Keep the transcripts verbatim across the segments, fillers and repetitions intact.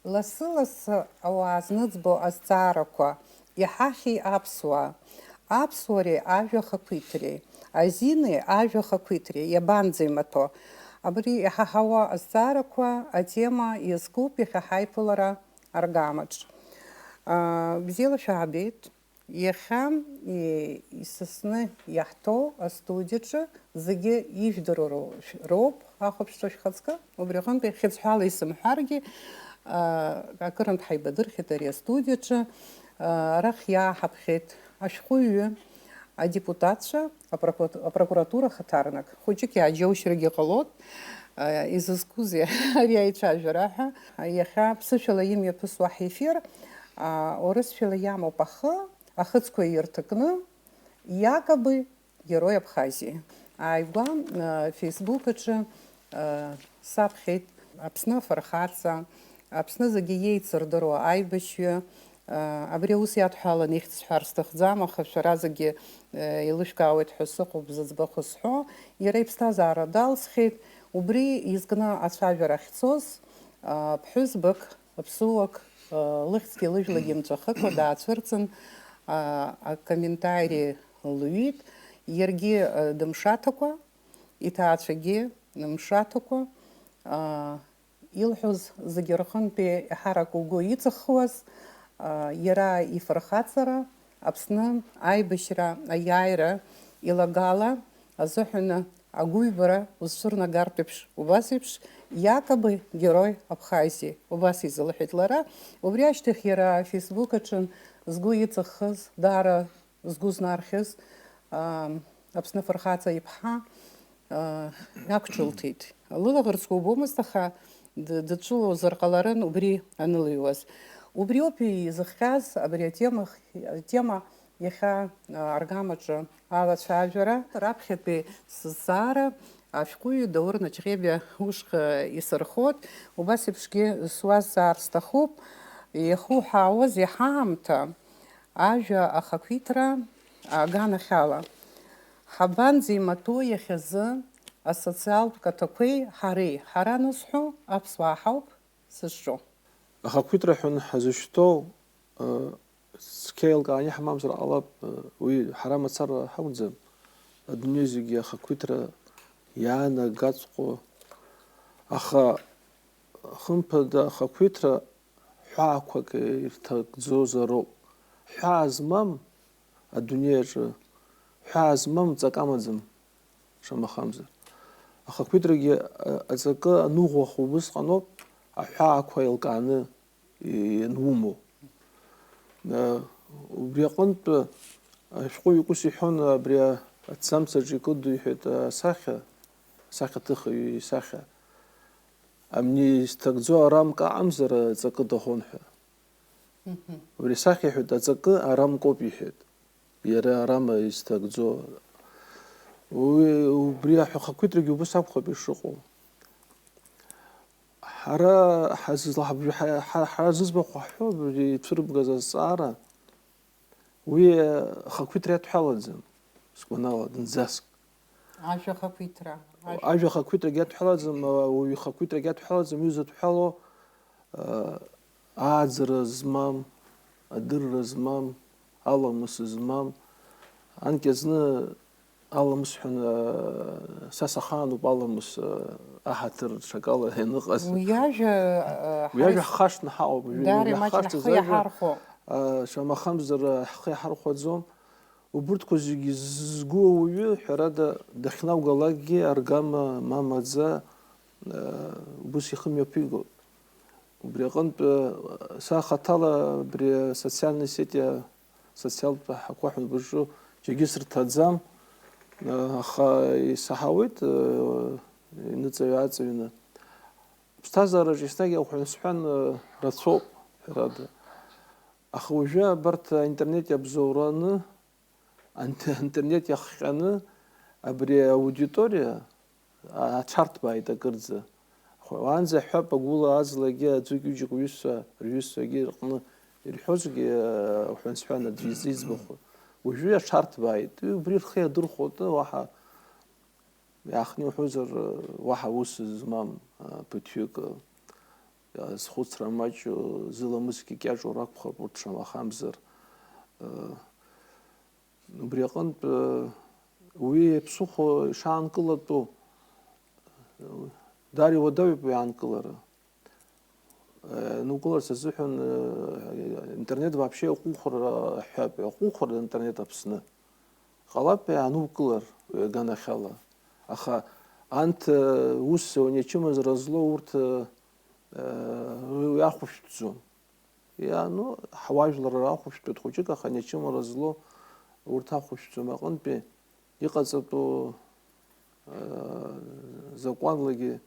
Лассы-лассы ауаа зныӡбо азҵаарақәа, иҳахьи аԥсуаа? Аԥсуареи ажәа ахақәиҭреи, азинеи ажәа ахақәиҭреи иабанӡеимаҭәо? Абри иҳаҳауа азҵаарақәа атема иазкуп иахьа ҳаиԥылара аргамаҿ. Бзиала шәаабеит. Иахьа, и-, исасны иаҳҭоу астудиаҿы зегьы ижәдыруа роуп, ахәаԥшцәа шәхаҵкы, убри аҟынтәи хьыӡҳәала исымҳәаргьы, аа, акырынтә ҳаибадырхьеит ари астудиаҿы, аа, арахь иааҳаԥхьеит ашәҟәыҩҩы, адепутатцәа, апрокурат-, апрокуратура ахаҭарнак. Хәыҷык иааџьоушьарагьы ҟалоит, аа, изызкузеи ари аицәажәара ҳәа. Иахьа ԥсышәала имҩаԥысуа ҳефир, аа, урысшәала иамоуп ахы, ахыцқәа ирҭакны, иакобы Герой Абхазии. Ааигәа, э, Facebook аҿы, э, саԥхьеит Аԥсны афырхаҵа, Аԥсны зегьы иеицырдыруа аибашьҩы, э, абри аус иадҳәалан ихьӡ сҳәар сҭахӡам, аха шәара зегьы, э, еилышәкаауеит ҳәа сыҟоуп зыӡбахә зҳәо, иара иԥсҭазаара далҵхьеит, убри изкны ацәажәара ахьцоз, э, ԥҳәызбак, Аԥсуак, лыхьӡгьы лыжәлагьы мҵәахыкәа даацәырҵын, акомментари лҩит, иаргьы дымшаҭакәа, иҭаацәагьы мшаҭакәа, илҳәоз зегьы рҟынтәи еиҳарак угәы иҵыххуаз, иара ифырхаҵара, Аԥсны аибашьра аиааира илагала азыҳәан агәыҩбара узцәырнагартә еиԥш, убас еиԥш, иакобы Герой Абхазии, убас изылҳәеит лара. Убри ашьҭахь иара афейсбук аҿы згәы иҵаххыз, даара згәы знархьыз, аа, Аԥсны афырхаҵа иԥҳа, аа, ақәҿылҭит. Лылаӷырӡқәа убомызт, аха д-, дыцәылозар ҟаларын убри анылыҩуаз. Убриоуп изыхҟьаз абри атема, атема иахьа, аа, аргамаҿы алацәажәара. Раԥхьатәи сызҵаара ашәҟәыҩҩы Даур Наҷҟьебиа ушҟа исырхот, убас еиԥшгьы суазҵаар сҭахуп, иахуҳәаауаз иҳаамҭа, ажәа ахақәиҭра аганахьала. Ҳабанӡеимаҭәоу иахьазы асоциалтә каҭақәеи ҳареи? Ҳара анысҳәо, аԥсуаа ҳауп зызҿу. Ахақәиҭра ҳәа ҳазышьҭоу, э, цқьа еилкааны иҳамамзар ҟалап, э, уи ҳара мацара ҳакәӡам, адунеи зегьы ахақәиҭра иаанагатәхо, аха, хымԥада, ахақәиҭра ҳәаақәак ирҭагӡозароуп. Ҳәаа змам адунеи аҿы, ҳәаа змам ҵак амаӡам, шамахамзар. Ахақәиҭрагьы, а-, аҵакы аныӷәӷәахо убысҟаноуп, аҳәаақәа еилкааны ианумоу. Э, убри аҟынтә ашәҟәыҩҩы ус иҳәон, абри аҭӡамцаҿы икыдиҳәеит асахьа, асахьаҭыхҩы исахьа. Амни изҭагӡо арамк аҟамзар, аҵакы дахон ҳәа. Мгм. Убри асахьа иҳәеит, аҵакы арамкоуп иҳәеит. Иара арама изҭагӡо. Уи, убри аҳәахақәиҭрагьы убыс акәхап ишыҟоу. Ҳара ҳазызлаҳабжьо-, ҳа-, ҳа-, ҳара зыӡбахә ҳҳәо, абри ицәырбгаз азҵаара, уи ахақәиҭра иадҳәалаӡам, сгәанала, дынӡаск. Ажәа ахақәиҭра, ажәа. Ажәа ахақәиҭрагьы иадҳәалаӡам, ауаҩы ихақәиҭрагьы иадҳәалаӡам, уи зыдҳәалоу, а, ааӡара змам, адырра змам, аламыс змам, анкьа зны аламыс ҳәа, са сахаануп аламыс, аҳаҭыр ҽакала ианыҟаз. Уи ажәа, уи ажәа ҳхашҭны ҳаҟоуп, уажәы даара имаҷны ҳхы иаҳархәо. Шамахамзар ҳхы иаҳархәаӡом. Убырҭқәа зегьы зызку ауаҩы, ҳәарада, дахьнаугалакгьы аргама ма маӡа, убыс ихы мҩаԥигоит. Убри аҟынтә, са хаҭала абри асоциальный сеть, асоциалтә ҳақәа ҳәа бызҿу џьаргьы сырҭаӡам, аха исаҳауеит, иныҵаҩ-ааҵаҩны. Аԥсҭазаараҿы еснагь ахәҳәан-сҳәан рацәоуп, ҳәарада. Аха уажәы абарҭ аинтернет иабзоураны, ант-, аинтернет иахҟьаны абри аудиториа аҽарҭбааит акырӡа. Уаанӡа ҳҳәап, агәыла аӡлагьы аӡәык-ҩыџьак уҩызцәа, рҩызцәагьы рҟны ирҳәозгьы, уҳәан-сҳәан аӡәы изы иӡбахә. Уажәы аҽарҭбааит. Убри рхы иадырхәоит, уаҳа иаахтны иуҳәозар, уаҳа ус змам, ԥыҭҩык. Зхәыцра маҷу, зыламысгьы кьаҿу ракәхап урҭ шамахамзар. Э, убри аҟынтә, э, уи аԥсыхәа ишаанкылатәу, э, даара иуадаҩуп уи аанкылара. Э, нукыларц азыҳәан, э, интернет вообще аҟәыӷәра ҳәатәы, аҟәыӷәра интернет Аԥсны. Ҟалап иаанукылар, э, аганахьала. Аха анҭ, э, ус уи ачымазара злоу урҭ, э, э, уи ахәышәтәӡом. Иа-, ну, ҳуаажәлар рахәышәтәуеит хәыҷык, аха ачымазара злоу урҭ ахәышәтәӡом. Аҟынтәи иҟаҵатәу, э, закәанлагьы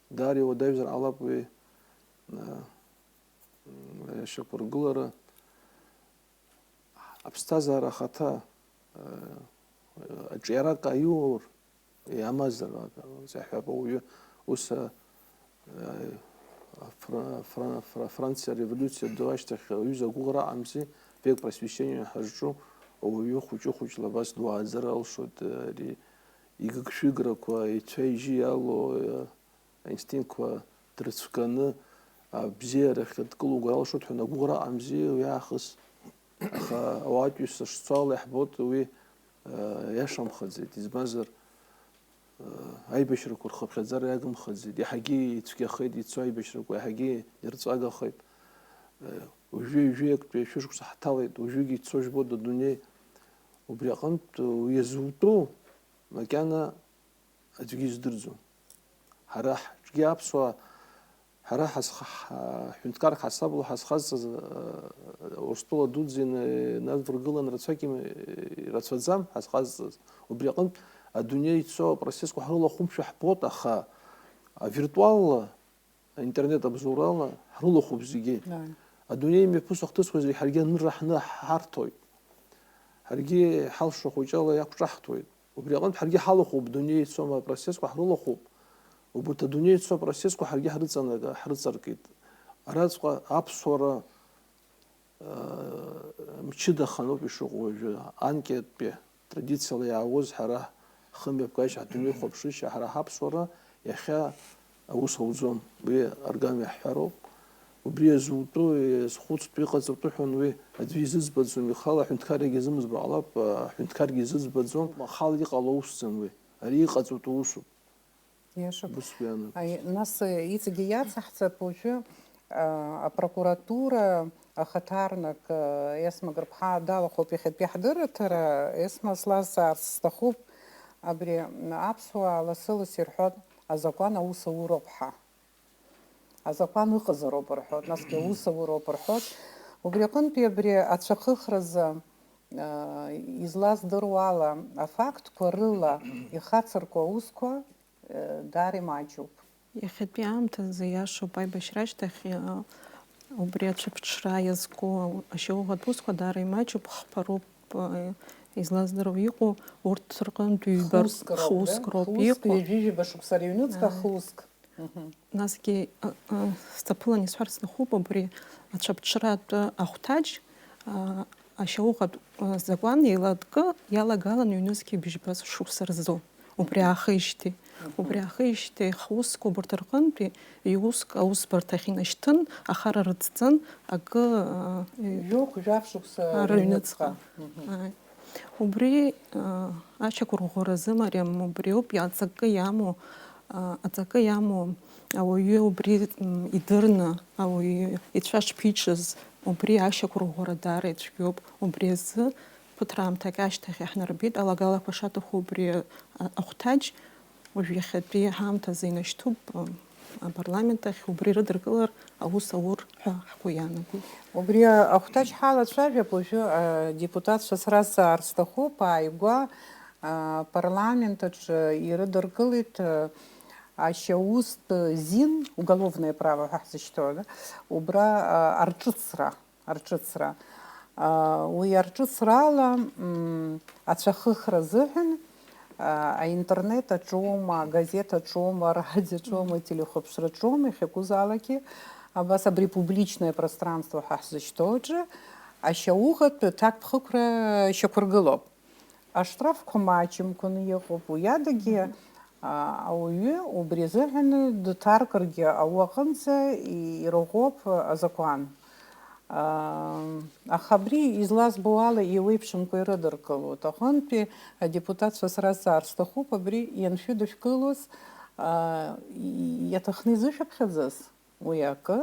даара иуадаҩзар ҟалап уи, э, ашьақәыргылара. Аԥсҭазаара ахаҭа, э, аҿиарак аиур, иамазар, заҳәап, ауаҩы ус, э, Фра-, Фра-, Фра-, Франциа ареволиуциа ду ашьҭахь аҩыза агәыӷра аҟамзи, век просвещения ҳазҿу ауаҩы хәыҷы-хәыҷла абас дуааӡар алшоит, э, ари игыгшәыграқәа, ицәа-ижьы иалоу, э, аинстинктқәа дрыцәганы, абзиарахь дкылугар алшоит ҳәа агәыӷра аҟамзи уи аахыс. Аха ауаатәыҩса шцо ала иаҳбоит уи, э, иашамхаӡеит, избанзар, э, аибашьрақәа рхыԥхьаӡара иагымхаӡеит, иаҳагьы ицәгьахеит, ицо аибашьрақәа иаҳагьы ирҵәагахеит. Э, уажәы ҩажәи актәи шәышықәса ҳҭалеит, уажәыгьы ицо жәбоит адунеи. Убри аҟынтә уи иазутәу макьана аӡәгьы издырӡом. Ҳара ҳҿгьы аԥсуаа, ҳара ҳазх-, ҳа-, ҳҳәынҭқарра ҳасабала ҳазхазҵаз, э, Урыстәыла дуӡӡа ина-, инадвыргылан рацәак им-, ирацәаӡам ҳазхазҵаз. Убри аҟынтә адунеи ицо апроцессқәа ҳрылахәымшәа ҳбоит, аха авиртуалла аинтернет абзоурала ҳрылахәуп зегьы. Ааи. Адунеи мҩаԥысуа ахҭысқәа зегьы ҳаргьы анырра ҳны ҳарҭоит. Ҳаргьы ҳалшо хәыҷала иақәҿаҳҭуеит. Убри аҟынтә ҳаргьы ҳалахәуп, дунеи ицома апроцессқәа ҳрылахәуп. Убарҭ адунеи ицо апроцессқәа ҳаргьы ҳрыҵанага-, ҳрыҵаркит. Араҵәҟьа аԥсуара мчыдахан ауп ишыҟоу уажәы. Анкьатәи традициала иаауаз ҳара ҳхымҩаԥгашьа, ҳдунеихәаԥшышьа, ҳара ҳаԥсуара иахьа аус ауӡом. Уи аргама иаҳҳәароуп. Убри иазутәу, иазхәыцтәу, иҟаҵатәу ҳәа уи аӡәы изыӡбаӡом, ихала аҳәынҭқаррагьы изымӡбо ҟалап, аҳәынҭқаргьы изыӡбаӡом, ахала иҟало усӡам уи. Ари иҟаҵатәу усуп. Иашоуп. Ус уи анык. Аи, нас, э, иҵегьы иацаҳҵап уажәы, а, апрокуратура ахаҭарнак, э, Есма Гырԥҳа далахәуп иахьатәи ҳдырраҭара, Есма, слазҵаарц сҭахуп, абри, м, аԥсуаа лассы-ласс ирҳәоит, азакәан аус ауроуп ҳәа. Азакәан ыҟазароуп рҳәоит, насгьы аус ауроуп рҳәоит. Убри аҟынтәи абри ацәахыхразы, а, излаздыруа ала, афактқәа рыла ихацырку аусқәа, э, даара имаҷуп. Иахьатәи аамҭазы иашоуп аибашьра ашьҭахь, э, убри ацәаԥҽра иазку ашьауӷатә усқәа даара имаҷуп, хԥароуп, э, излаздыруа иҟоу, урҭ рҟынтә ҩба хуск роуп, хуск да? Роуп хуск, иҟоу. Ҩажәижәаба шықәса рыҩнуҵҟа. Ааи. Хуск. Мгм. Насгьы, э, э, сҭаԥылан исҳәар сҭахуп, убри ацәаԥҽратә ахәҭаҷ, э, ашьауӷатә, э, закәан еилакы иалагалан ҩнызқьи быжьба шықәса рзы. Убри аахижьҭеи, мгм, убри аахижьҭеи ҳусқәа убарҭ рҟынтәи иуск аусбарҭахь инашьҭын, ахара рыцҵан, акы, э, жәохә, жәаф шықәса рыҩнуҵҟа. Рыҩнуҵҟа. Мгм. Ааи. Убри, э, ашьақәырӷәӷәаразы, мариам, убриоуп аҵакы иамоу, э, аҵакы иамоу ауаҩы убри, м, идырны, ауаҩы ицәа шԥиҿыз, убри ашьақәырӷәӷәара даара ицәгьоуп. Убри азы ԥыҭраамҭак ашьҭахь иаҳнарбеит, алагалақәа шаҭаху убри, а, ахәҭаҷ уажә иахьатәи ҳаамҭазы инашьҭуп, а, апарламент ахь, убри рыдыркылар аус аур ҳәа ҳгәы иаанагоит. Убри ахәҭаҷ ҳалацәажәап уажәы, а, адепутатцәа сразҵаар сҭахуп, ааигәа, а, апарламент аҿы ирыдыркылеит, а, ашьаустә зин, уголовное право ҳәа ҳзышьҭоу, да? Убра, а, арҿыцра. Арҿыцра. А, уи арҿыцрала, м, ацәахыхра азыҳәан, а, аинтернет аҿоума, агазеҭ аҿоума, арадио аҿоума, ателехәаԥшра аҿоума, иахьакәызаалакгьы, абас абри публичное пространство ҳәа ҳзышьҭоу аҿы, ашьауӷатә ҭакԥхықәра шьақәыргылоуп. Аштрafқәа маҷымкәаны иҟоуп, уи адагьы, мгм, Ауаҩы убри азыҳәан дҭаркыргьы аҟынӡа ирӷәӷәоуп азакәан. Аха абри излазбо ала еиуеиԥшымкәа ирыдыркылоит. Аҟынтәи адепутатцәа сразҵаар сҭахуп, абри ианшәыдышәкылоз, иаҭахны изышәыԥхьаӡаз уи акы,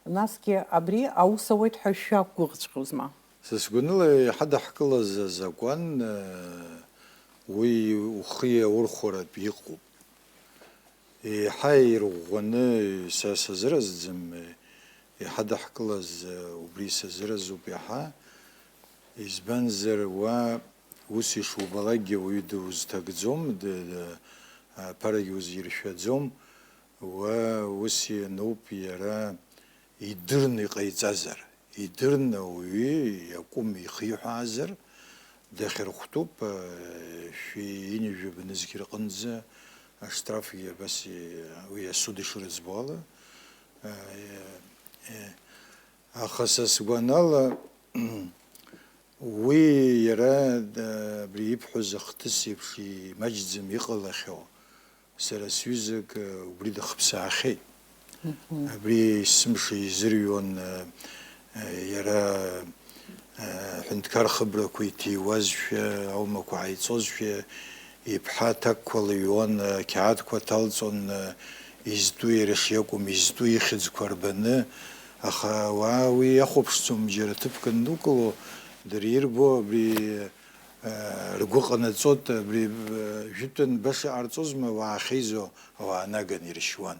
насгьы абри аус ауеит ҳәа шәақәгәыӷҵәҟьозма? Са сгәаныла, иҳадаҳкылаз азакәан, уи ухы иаурхәаратә иҟоуп. Еиҳа ирӷәӷәаны са сазыразӡам, иҳадаҳкылаз убри сазыразуп иаҳа. Избанзар, уа ус ишубалакгьы уаҩы дузҭагӡом, д-, д-, аԥарагьы узиршәаӡом. Уа ус иануп, иара идырны иҟаиҵазар, идырны ауаҩы иакәым ихиҳәаазар, дахьырхәтәуп, э, шәи ҩынҩажәи бнызқь рҟынӡа аштрафгьы абас и-, уи асуд ишырыӡбо ала. Э, э, аха са сгәанала, уи иара, э, абри ибҳәоз ахҭыс еиԥш имаҷӡам иҟалахьоу. Сара сҩызак, э, убри дыхԥсаахьеит. Мгм. Абри есымша изырҩуан, э, э, иара, э, ҳәынҭқар хыбрақәа иҭиуазшәа, аумақәа ааиҵозшәа, иԥҳа аҭакқәа лыҩуан, э, ақьаадқәа ҭалҵон, э, изтәу иара шиакәым, изтәу ихьӡқәа рбаны, аха ауаа уи иахәаԥшӡом, џьара ҭыԥк андәықәло, дара ирбо абри, э, ргәы ҟанаҵоит, абри, э, жәытәан баша ҟарҵозма, уаахьеизо ауаа наганы иршьуан.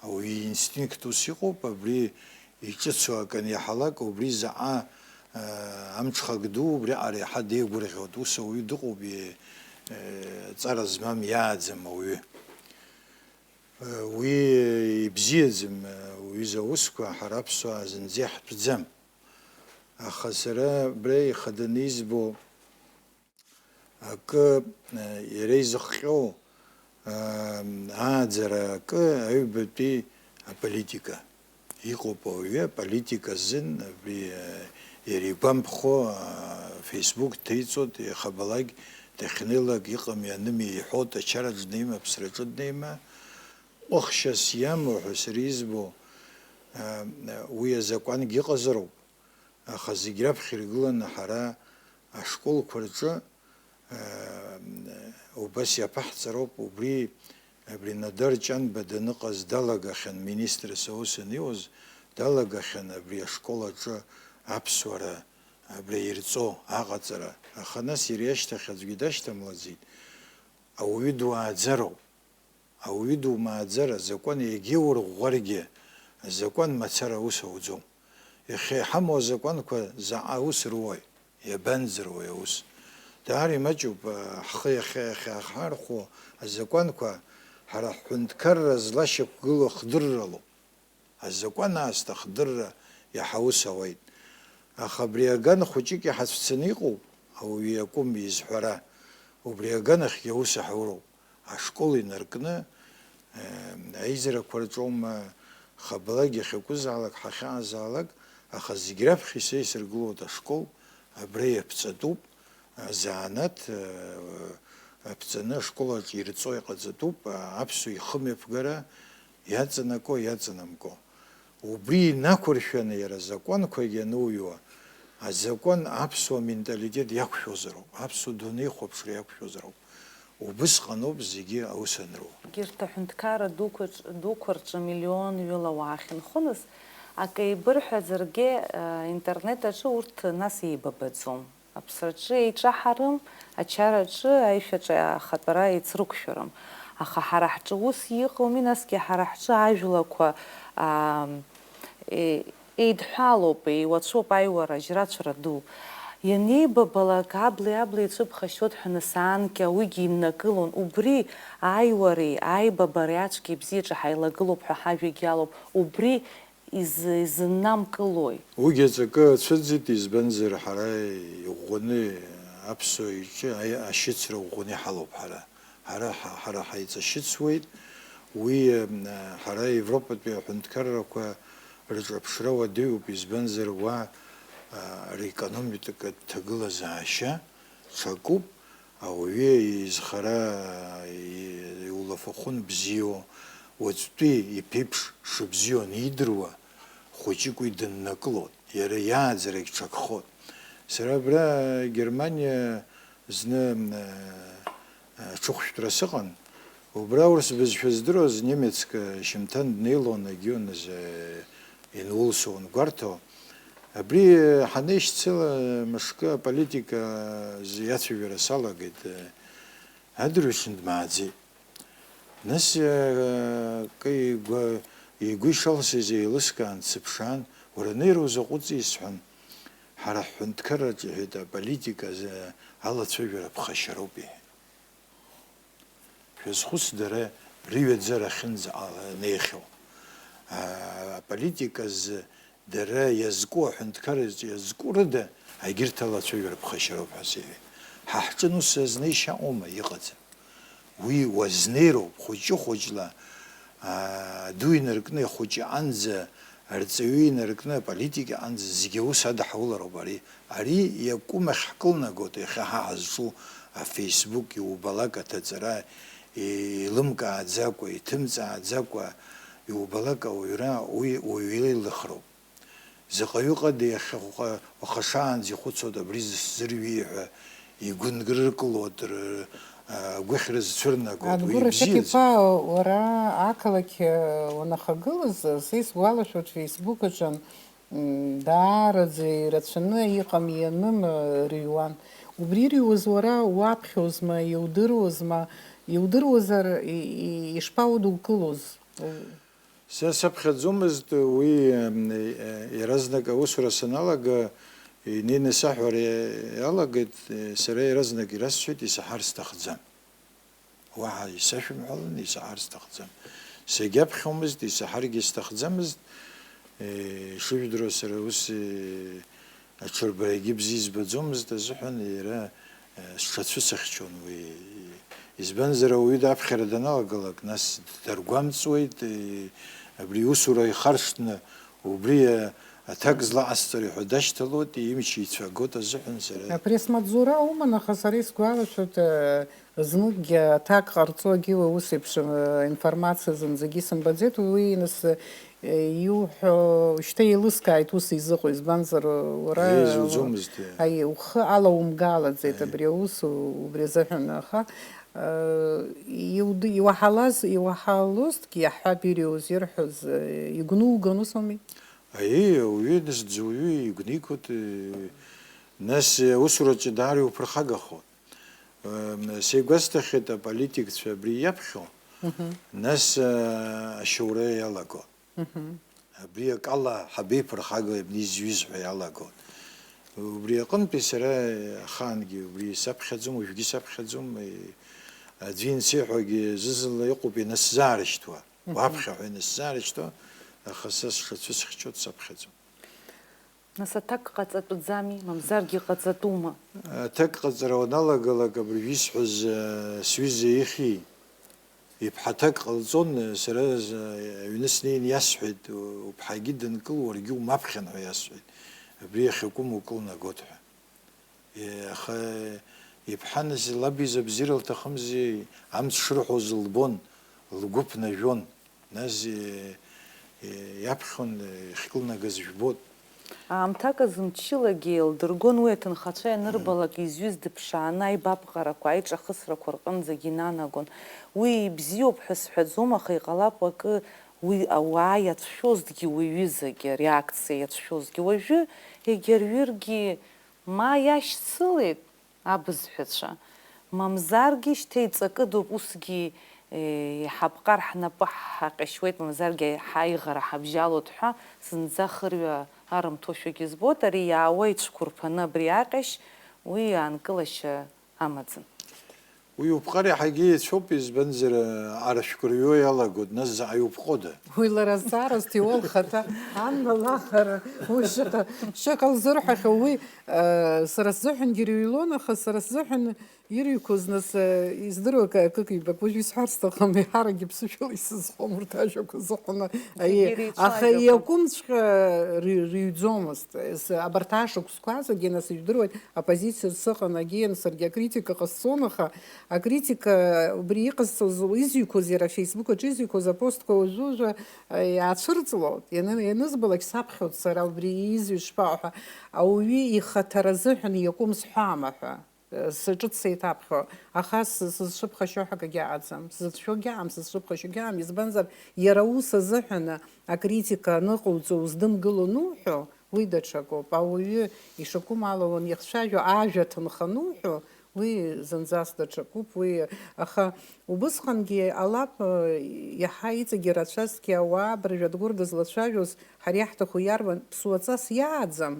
Ауаҩы инстинкт ус иҟоуп, абри иҿыцу акы аниаҳалак, убри заҟа, э, амҽхак ду, убриаҟара иаҳа деигәырӷьоит. Ус ауаҩы дыҟоуп, и-, э, ҵара змам, иааӡам ауаҩы. Э, уи ибзиаӡам, э, уҩыза аусқәа, ҳара аԥсуаа зынӡа иаҳтәӡам. Аха сара абра ихаданы избо акы, э, иара изыхҟьоу, э, ааӡара акы аҩбатәи аполитика. Иҟоуп ауаҩы аполитика азын, абри, э, иара игәамԥхо, э, Facebook дҭеиҵоит, иахьабалак дахьнеилак иҟами аными иҳәоит, ачараҿ днеима, аԥсраҿы днеима, ҟәыхшьас иамоу ҳәа сара избо, э, уи азакәангьы ыҟазароуп. Аха зегь раԥхьа иргыланы ҳара ашколқәа рҿы, э, убас иаԥаҳҵароуп, убри, абри Надар Ҷанба даныҟаз далагахьан, министрс аус аниуаз, далагахьан абри ашкол аҿы аԥсуара абри ирҵо аҟаҵара. Аха нас иара иашьҭахь аӡәгьы дашьҭамлаӡеит. Ауаҩы дуааӡароуп. Ауаҩы думааӡар, азакәан егьа иурӷәӷәаргьы, азакәан мацара аус ауӡом. Иахьа иҳамоу азакәанқәа заҟа аус руои, иабанӡыруеи аус? Даара имаҷуп, ҳхы иахьа иахьаҳархәо азакәанқәа ҳара ҳҳәынҭқарра злашьақәгылоу ахдырралоуп. Азакәан аасҭа ахдырра иаҳа ус ауеит. Аха абри аган хәыҷык иҳацәцаны иҟоуп, ауаҩы иакәым изҳәара. Убри аганахьгьы аус аҳауроуп. Ашкол инаркны, э, аизарақәа рҿоума, хабалагь иахьакәызаалак, ҳахьаазаалак, аха зегь раԥхьа исеисыргылоит ашкол, абра иаԥҵатәуп, азанааҭ, э, аԥҵаны ашкол аҿы ирҵо иҟаҵатәуп, а, аԥсуа ихымҩаԥгара иаҵанакуа, иаҵанамго. Убри инақәыршәаны иара азакәанқәагьы аныҩуа, азакәан аԥсуа менталитет иақәшәозароуп, аԥсуа дунеихәаԥшра иақәшәозароуп. Убысҟаноуп зегьы аус анруа. Егьырҭ аҳәынҭқарра дуқәа рҿ-, дуқәа рҿы миллионҩыла уаа ахьынхо нас, акы еибырҳәазаргьы, э, интернет аҿы урҭ нас еибабаӡом. Аԥсраҿы еиҿаҳарым, ачараҿы, аишәаҿы ахатәара еицрықәшәарым. Аха ҳара ҳҿы ус иҟоуми, насгьы ҳара ҳҿы ажәлақәа, аа, е-, еидҳәалоуп, еиуацәоуп аиуара, ажьрацәара ду. Ианеибабалак, абли-абли ицәыԥхашьоит ҳәа нас анкьа уигьы иннакылон. Убри аиуареи аибабареи ацәгьеи абзиаҿы ҳаилагылоуп ҳәа ҳажәагь алоуп. Убри изы-, изыннамкылои? Уигь аҵакы ацәыӡит, избанзар, ҳара иӷәӷәаны аԥсуа иҿы аи-, ашьыцра ӷәӷәаны иҳалоуп ҳара. Ҳара ҳа-, ҳара ҳаиҵашьыцуеит. Уи, м, ҳара Европатәи аҳәынҭқаррақәа рҿы аԥшра уадаҩуп, избанзар, уа, а, рекономикатә ҭагылазаашьа ҽакуп. Ауаҩы изхара и-, иулафахәын бзиоу, уаҵәтәи иԥеиԥш шыбзиоу анидыруа, хәыҷык уи дыннакылоит, иара иааӡарагь ҽакхоит. Сара абра Германиа зны, м, э, э, ҽыхәшәтәра сыҟан, убра урыс бызшәа здыруаз немецк, э, шьымҭан днеилон, егьиуныз, э, ианулсуан гәарҭо. Абри ҳанеишьцыла мышкы аполитика азы иацәажәара салагеит, адырҩаҽны дмааӡеит. Нас, акы игәы, игәы ишалсыз еилыскаан, дсыԥшаан, уара анеира узаҟәыҵи сҳәан, ҳара ҳҳәынҭқарраҿы, иҳәеит, аполитика азы алацәажәара ԥхашьароуп, иҳәеит. Шәазхәыц, дара рыҩаӡара ахьынӡаҟала-, неихьоу. А, аполитика азы дара иазку, аҳәынҭқарраҿы иазку рыда, егьырҭ алацәажәара ԥхашьароуп ҳәа сеиҳәеит. Ҳа ҳҿын ус азнеишьа ыҟоума? Иҟаӡам. Уи уазнеироуп, хәыҷы-хәыҷла, аа, аду инаркны ахәыҷы аҟынӡа, арҵаҩы инаркны аполитик аҟынӡа зегьы аус адаҳулароуп ари. Ари иакәым ахь ҳкылнагоит, иахьа ҳа ҳазҿу афеисбук, иубалак аҭаҵара, еилымкааӡакәа, иҭымҵааӡакәа, иубалак ауаҩра, уи уаҩы илыхроуп. Заҟаҩы ҟада иахьа уаха-, уаха шаанӡа ихәыцуа абри зысзырҩи ҳәа игәы нкыдыркылоит, р-, агәыхьра зцәырнагоит, уи Адгәыр ибзиаӡам. Рашьыҭ-иԥа, уара ақалақь, э, уанахагылаз, э, са исгәалашәоит, Facebook аҿы, м, даараӡа ирацәаны иҟам-ианым, э, рыҩуан. Убри ирыҩуаз уара уаԥхьозма, иудыруазма, иудыруазар, и-, и-, ишԥаудукылоз? Сара саԥхьаӡомызт уи, м, э, иаразнак аусура саналага, инеины саҳәара иалагеит, э, сара иаразнак ирасҳәеит, исаҳар сҭахӡам. Уаҳа исашәымҳәалан, исаҳар сҭахӡам. Сагьаԥхьомызт, исаҳаргьы сҭахӡамызт. Э, ишыжәдыруа сара ус, э, аҽырбарагьы бзиа избаӡомызт азыҳәан, иара, э, сҽацәысыхьчон уи. Избанзар, ауаҩы даԥхьара даналагалак, нас даргәамҵуеит, э, абри иусура ихаршҭны, убри, э, аҭак злаҟасҵари ҳәа дашьҭалоит, имч ицәагоит азыҳәан сара. Апресс-маҵзура уман, аха сара исгәалашәоит, э, зныкгьы аҭак ҟарҵогьы уа ус еиԥш, э, информациа зынӡагьы сымбаӡеит, уи нас, э, иуҳәо шьҭа еилыскааит ус изыҟоу, избанзар, уара Еи, зуӡомызт, еи. Аи, ухы алаумгалаӡеит Аи. Абри аус, у-, убри азыҳәан, аха, э, иуд-, иуаҳалаз, иуаҳалозҭгьы иаҳҳәап, ириуз ирҳәоз, э, игәнугон, ус ауми? Аиеи, ауаҩы дызӡуаҩы игәнигоит, э, нас, э, аусураҿы даара иуԥырхагахоит. М, сеигәасҭахьеит аполитикцәа абри иаԥхьо, Мгм. Нас, э, ашьоура иалаго. Мгм. Абри акала ҳабеиԥырхагои абни изҩыз ҳәа иалаго. Убри аҟынтәи сара ахаангьы убри саԥхьаӡом, уажәгьы саԥхьаӡом, э, аӡәы иансеиҳәогьы зны-зынла иҟоуп ианысзаарышьҭуа. Мгм. Уаԥхьа ҳәа ианысзаарышьҭуа, аха са сшацәысхьчоит, саԥхьаӡом. Нас аҭак ҟаҵатәӡами, мамзаргьы ҟаҵатәума? Аҭак ҟаҵара уаналагалак, абыржә исҳәаз, э, сҩыза ихьи, иԥҳа аҭак ҟалҵон, э, сара, э, аҩны снеин иасҳәеит, у-, уԥҳагьы дынкыл, уаргьы умаԥхьан ҳәа иасҳәеит. Абри иахьакәым укылнагоит ҳәа. Е, аха иԥҳа нас лаб изы абзиара лҭахымзи, амц шырҳәоз лбон, лгәы ԥнажәон. Нас, е, е, иаԥхьон, е, иахькылнагаз жәбоит. Аамҭак азы мчылагьы еилдыргон уи аҭынхацәа ианырбалак изҩыз дыԥшааны аибаԥҟарақәа, аиҿахысрақәа рҟынӡагьы инанагон. Уи ибзиоуп ҳәа сҳәаӡом, аха иҟалап акы уи ауаа иацәшәозҭгьы, уи ҩызагьы ареакциа иацәшәозҭгьы. Уажәы егьа рҩыргьы ма иашьцылеит, абызҳәацәа. Мамзаргьы шьҭа иҵакыдоуп, усгьы, е, иҳаԥҟар ҳнапы ҳаҟьашьуеит, мамзаргьы ҳаиӷара ҳабжьалоит ҳәа зынӡа хырҩа арымҭошәагьы збоит, ари иаауа ицәқәырԥаны абри аҟьашь, уи аанкылашьа амаӡам. Уи уԥҟар иаҳагьы еицәоуп, избанзар, арашәкы рҩуа иалагоит, нас заҟа иупҟода? Уи лара зҵаарас иуа лхаҭа, Анна лахара, уи шьаҟа, шьаҟа лзырҳәахьоу, уи, э, сара сзыҳәангьы ирыҩлон, аха сара сзыҳәан Ирыҩқәоз, нас, э, издыруа акы, акык-ҩбак, уажә исҳәар сҭахым, еиҳаракгьы ԥсышәала исызхом урҭ ажәақәа зыҳәаны. Зегьы Аи, аха иреицәажәақәоу. Иакәымҵәҟьа ры-, рыҩӡомызт. С-, абарҭ ашықәсқәа зегьы, нас, ижәдыруеит, оппозициаҿ сыҟан, агьиан саргьы акритика ҟасҵон, аха акритика убри иҟасҵоз, изҩқәоз, иара Facebook аҿы изҩқәоз апостқәа уажәы-уажәы, э, иаацәырҵлон. Ианы-, ианызбалак саԥхьоит сара убри изҩыз шԥаҟоу ҳәа, ауаҩы ихаҭара азыҳәан иакәым сҳәама ҳәа. Сыҿыц сеиҭаԥхьо, аха сы-, сызшыԥхашьо ҳәа акгьы аӡам, сзыцәшәогьы аам, сызшыԥхашьогьы аам, избанзар, иара ус азыҳәаны акритика аныҟауҵо уздымгыло ануҳәо, уи даҽакоуп. Ауаҩы ишакәым ала уаныхцәажәо, ажәа ҭынха ануҳәо, уи зынӡас даҽакуп, уи, аха убысҟангьы ҟалап, иаҳа иҵегьы рацәазҭгьы ауаа абыржәы Адгәыр дызлацәажәоз, ҳара иаҳҭаху иарбан, ԥсуаҵас иааӡам.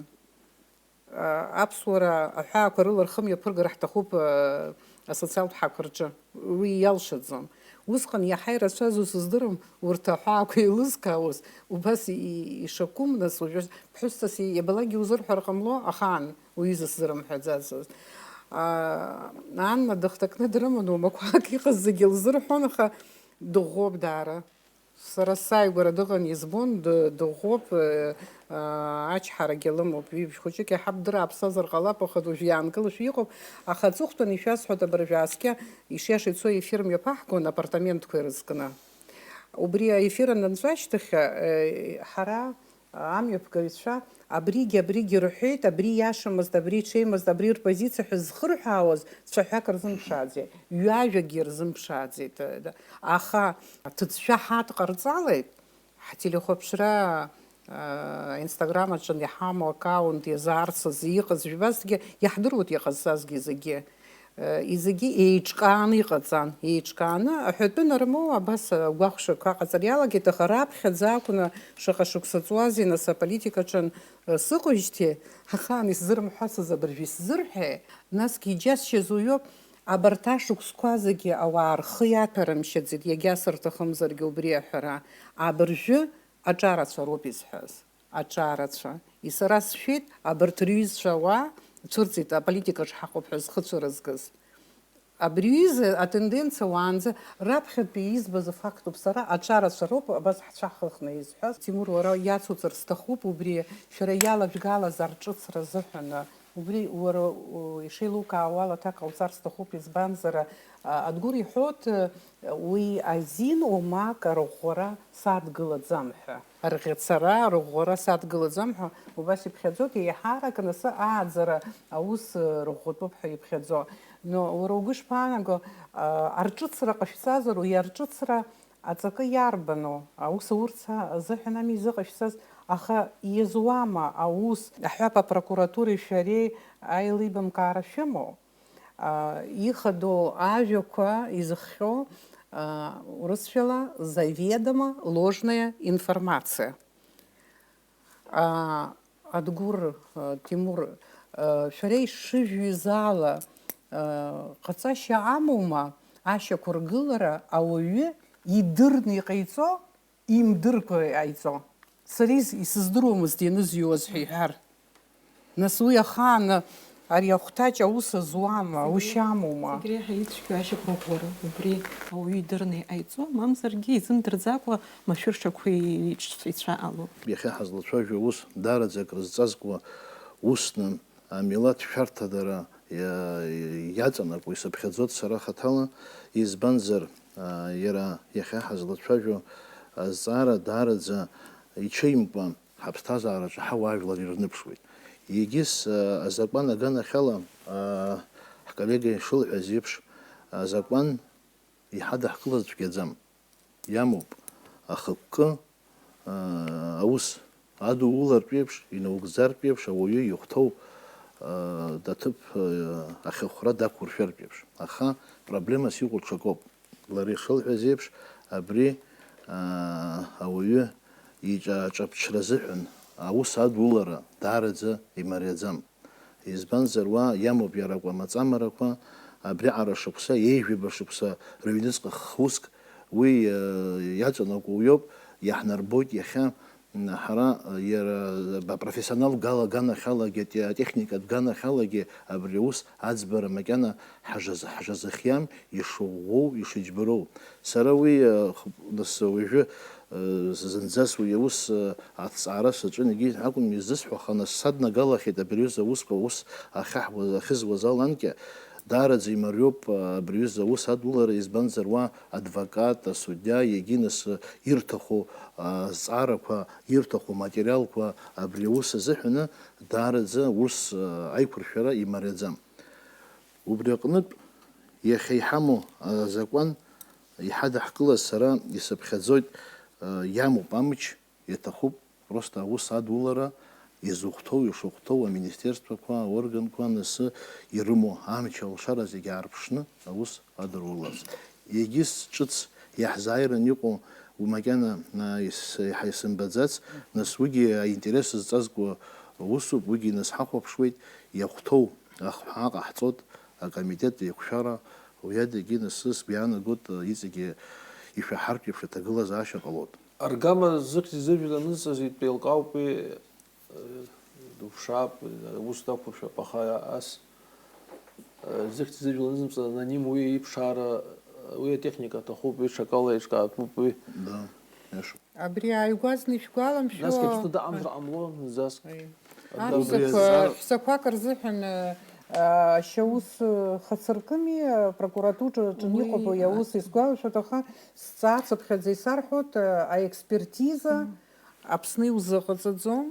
Аԥсуара аҳәаақәа рыла рхы мҩаԥыргар ҳҭахуп, асоциалтә ҳақәа рҿы. Уи иалшаӡом. Усҟан иаҳа ирацәазу сыздырам урҭ аҳәаақәа еилызкаауаз, убас и-, ишакәым, нас, уажәы ԥҳәысҵас и-, иабалакгьы узырҳәар ҟамло, ахаан уҩыза сзырымҳәаӡацызт. А, Анна дыхҭакны дрыман, уамақәак иҟаз зегьы лзырҳәон, аха дыӷәӷәоуп даара. Сара сааигәара дыҟан, избон, ды-, дыӷәӷәоуп, э, э, ачҳарагьы лымоуп. Ҩажәи хәыҷык иаҳа бдырааԥсазар ҟалап, аха уажә иаанкылашәа иҟоуп. Аха аҵыхәтәаны ишәасҳәоит, абыржәы ааскьа, ишиаша ицо ефир мҩаԥаҳгон апартаментқәа ирызкны. Убри аефир анынҵәа ашьҭахь, э, ҳара, амҩаԥгаҩцәа, абригьы, абригьы рҳәеит, абри иашамызт, абри ҽеимызт, абри рпозициа ҳәа зхырҳәаауаз цәаҳәак рзымԥшааӡеит, ҩажәакгьы рзымԥшааӡеит. Аха ҭыӡшәа ҳадҟарҵалеит, ҳтелехәаԥшра, а, Instagram аҿы иҳамоу аккаунт иазаарц азы иҟаз жәбазҭгьы, иаҳдыруеит иҟазҵазгьы зегьы. Э, зегьы еиҿкааны иҟаҵан, еиҿкааны аҳәатәы нармоу абас агәаҟшақәа ҟаҵар иалагеит, аха раԥхьаӡа акәны шаҟа шықәса ҵуазеи, нас, аполитикаҿы, э, сыҟоуижьҭеи, ахаан исзырымҳәацыз абыржәы исзырҳәеи, насгьы иџьасшьаз уиоуп, абарҭ ашықәсқәа зегьы ауаа рхы иаҭәарымшьаӡеит, иагьа сырҭахымзаргьы убри аҳәара, абыржәы аҿарацәа роуп изҳәаз. Аҿарацәа. Сара сшәеит, абарҭ рҩызцәа ауаа цәырҵит, аполитикаҿ ҳаҟоуп ҳәа зхы цәырызгаз. Абри аҩыза атенденциа уаанӡа раԥхьатәи избаз афактуп, сара аҿарацәа роуп абас ҳцәа ҳхыхны изҳәаз. Тимур, уара иацуҵар сҭахуп убри, шәара иалажәгалаз арҿыцра азыҳәан. Убри уара, у, ишеилукаауала аҭак ҟауҵар сҭахуп, избанзар, а, Адгәыр иҳәоит, уи азин уамак арӷәӷәара садгылаӡам ҳәа. Арӷьацара, арӷәӷәара садгылаӡам ҳәа убас иԥхьаӡоит, еиҳарак анасы ааӡара аус рыӷәӷәатәуп ҳәа иԥхьаӡо. Но уара угәы ишԥаанаго, а, арҿыцра ҟашәҵазар, уи арҿыцра аҵакы иарбану? Аус аурц азыҳәан ами изыҟашәҵаз, аха иазуама аус? Аҳәап, апрокуратуреи шәареи аилибамкаара шәымоу? А, ихадоу ажәақәа изыхҟьо, а, урысшәала заведомо ложная информация. А, Адгәыр, а, Тимур, а, шәара ишыжәҩыз ала, а, ҟаҵашьа амоума ашьақәыргылара ауаҩы идырны иҟаиҵо, имдыркәа иҟаиҵо? Сара ис-, исыздыруамызт ианызҩуаз ҳәа иҳәар. Нас уи ахаан ари ахәҭаҷ аус зуама, аус иамоума? Зегь реиҳа ицәгьоу ашьақәырӷәӷәара, убри ауаҩы идырны иҟаиҵо, мамзаргьы изымдырӡакәа машәыршақәа иҿ-, ицәа алоуп. Иахьа ҳазлацәажәо аус даараӡа акрызҵазкуа усны, амилаҭ шәарҭадара иа-, иаҵанакуа исыԥхьаӡоит сара хаҭала, избанзар, а, иара иахьа ҳазлацәажәо азҵаара даараӡа иҽеимкәа ҳаԥсҭазаараҿы ҳауаажәлар ирныԥшуеит. Егьыс, а, азакәан аганахьала, а, ҳколлега ишылҳәаз еиԥш, азакәан иҳадаҳкылаз цәгьаӡам. Иамоуп ахықәкы, аа, аус адулартә еиԥш, инаугӡартә еиԥш, ауаҩы ихәҭоу, аа, аҭыԥ, аа, ахьыхәра дақәыршәартә еиԥш. Аха проблемас иҟоу ҽакоуп. Лара ишылҳәаз еиԥш, абри, аа, ауаҩы иҿа-, аҿаԥҽра азыҳәан аус адулара даараӡа имариаӡам. Избанзар, уа иамоуп иара акәамаҵамарақәа, абриаҟара шықәса, еижәаба шықәса рыҩныҵҟа х-, уск уи, э, иаҵанакуа уиоуп, иаҳнарбоит иахьа, Ҳара, иара, апрофессионалтә гала-, ганахьалагьы, ате-, атехникатә ганахьалагьы абри аус аӡбара макьана ҳажаз-, ҳжазыхиам, ишыӷәӷәоу, ишыџьбароу. Сара уи, э, х-, нас уажәы, э, зынӡас уи аус, э, аҭҵаара саҿын, егьи акәым изысҳәо, аха нас саднагалахьеит абри аҩыза аусқәа ус ахьаҳуаз, ахьызуаз аланкьа, даараӡа имариоуп, э, абри аҩыза аус адулара, избанзар уа адвокат, асудиа, егьи нас, э, ирҭаху, э, азҵаарақәа, ирҭаху аматериалқәа абри аус азыҳәаны даараӡа ус, э, аиқәыршәара имариаӡам. Убри аҟнытә, иахьа иҳамоу азакәан иҳадаҳкылаз сара исыԥхьаӡоит, э, иамоуп амч, иаҭахуп, просто аус адулара иазыхәҭоу, ишыхәҭоу аминистерствақәа, аорганқәа анасы ирымоу амч алшара зегьы аарԥшны аус адыруларц. Егьыс ҿыц иаҳзааиран иҟоу, уи макьана, а, ис-, еиҳа исымбаӡац, нас уигьы аинтерес зҵазкуа усуп, уигьы нас ҳахәаԥшуеит, иахәҭоу ахҳәаа ҟаҳҵоит, акомитет еиқәшәара, уи адагьы нас сгәы иаанагоит, иҵегьы ишәаҳартә еиԥш аҭагылазаашьа ҟалоит. Аргама зыхьӡ изыжәла анызҵаз итәеилкаауп, уи, э, дуԥшаап, аус дақәыршәап, аха ас, э, зыхьӡ изыжәла анызҵаз аноним уи иԥшаара, уи атехника аҭахуп, уи ҽакала еиҿкаатәуп, уи. Да, иашоуп. Абри ааигәа зны ишәгәаламшәо. Насгьы Аԥсны даҟамзар ҟамло, зынӡаск. Аи. Аҳәсақәа, ҳәсақәак рзыҳәан, э, ашьаус, э, хацыркыми, апрокуратураҿы аҿы иҟоуп уи аус, исгәалашәоит, аха сҵаацыԥхьаӡа исарҳәоит, э, аекспертиза Аԥсны иузыҟаҵаӡом,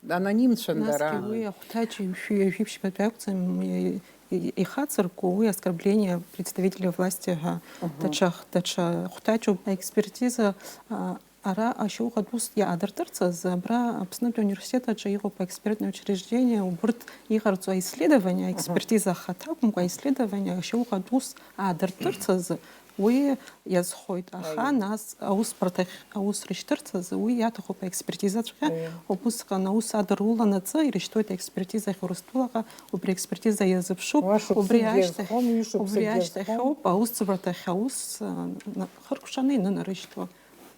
анонимцәан дара. Насгьы уи ахәҭаҷ ҩажәи ԥшьбатәи акәӡам, и-, и-, ихацырку, уи оскорбление представителя власти ҳәа даҽа, даҽа хәҭаҷуп. Аекспертиза, а, Ара ашьоухатә ус иаадыртырц азы, абра Аԥснытәи ауниверситет аҿы иҟоуп аекспертное учреждение, убырҭ иҟарҵо аисследование, аекспертиза ахаҭа акәымкәа, аисследование ашьоухатә ус аадыртырц азы, уи иазхоит. Аха нас аусбарҭахь аус рышьҭырц азы, уи иаҭахуп аекспертизаҵәҟьа, убысҟан аус адыруланаҵы ирышьҭуеит аекспертизахь Урыстәылаҟа, убри аекспертиза иазыԥшуп, убри ашьҭахь, убри ашьҭахьоуп аусӡбарҭахь аус, а, на-, хыркәшаны инынарышьҭуа.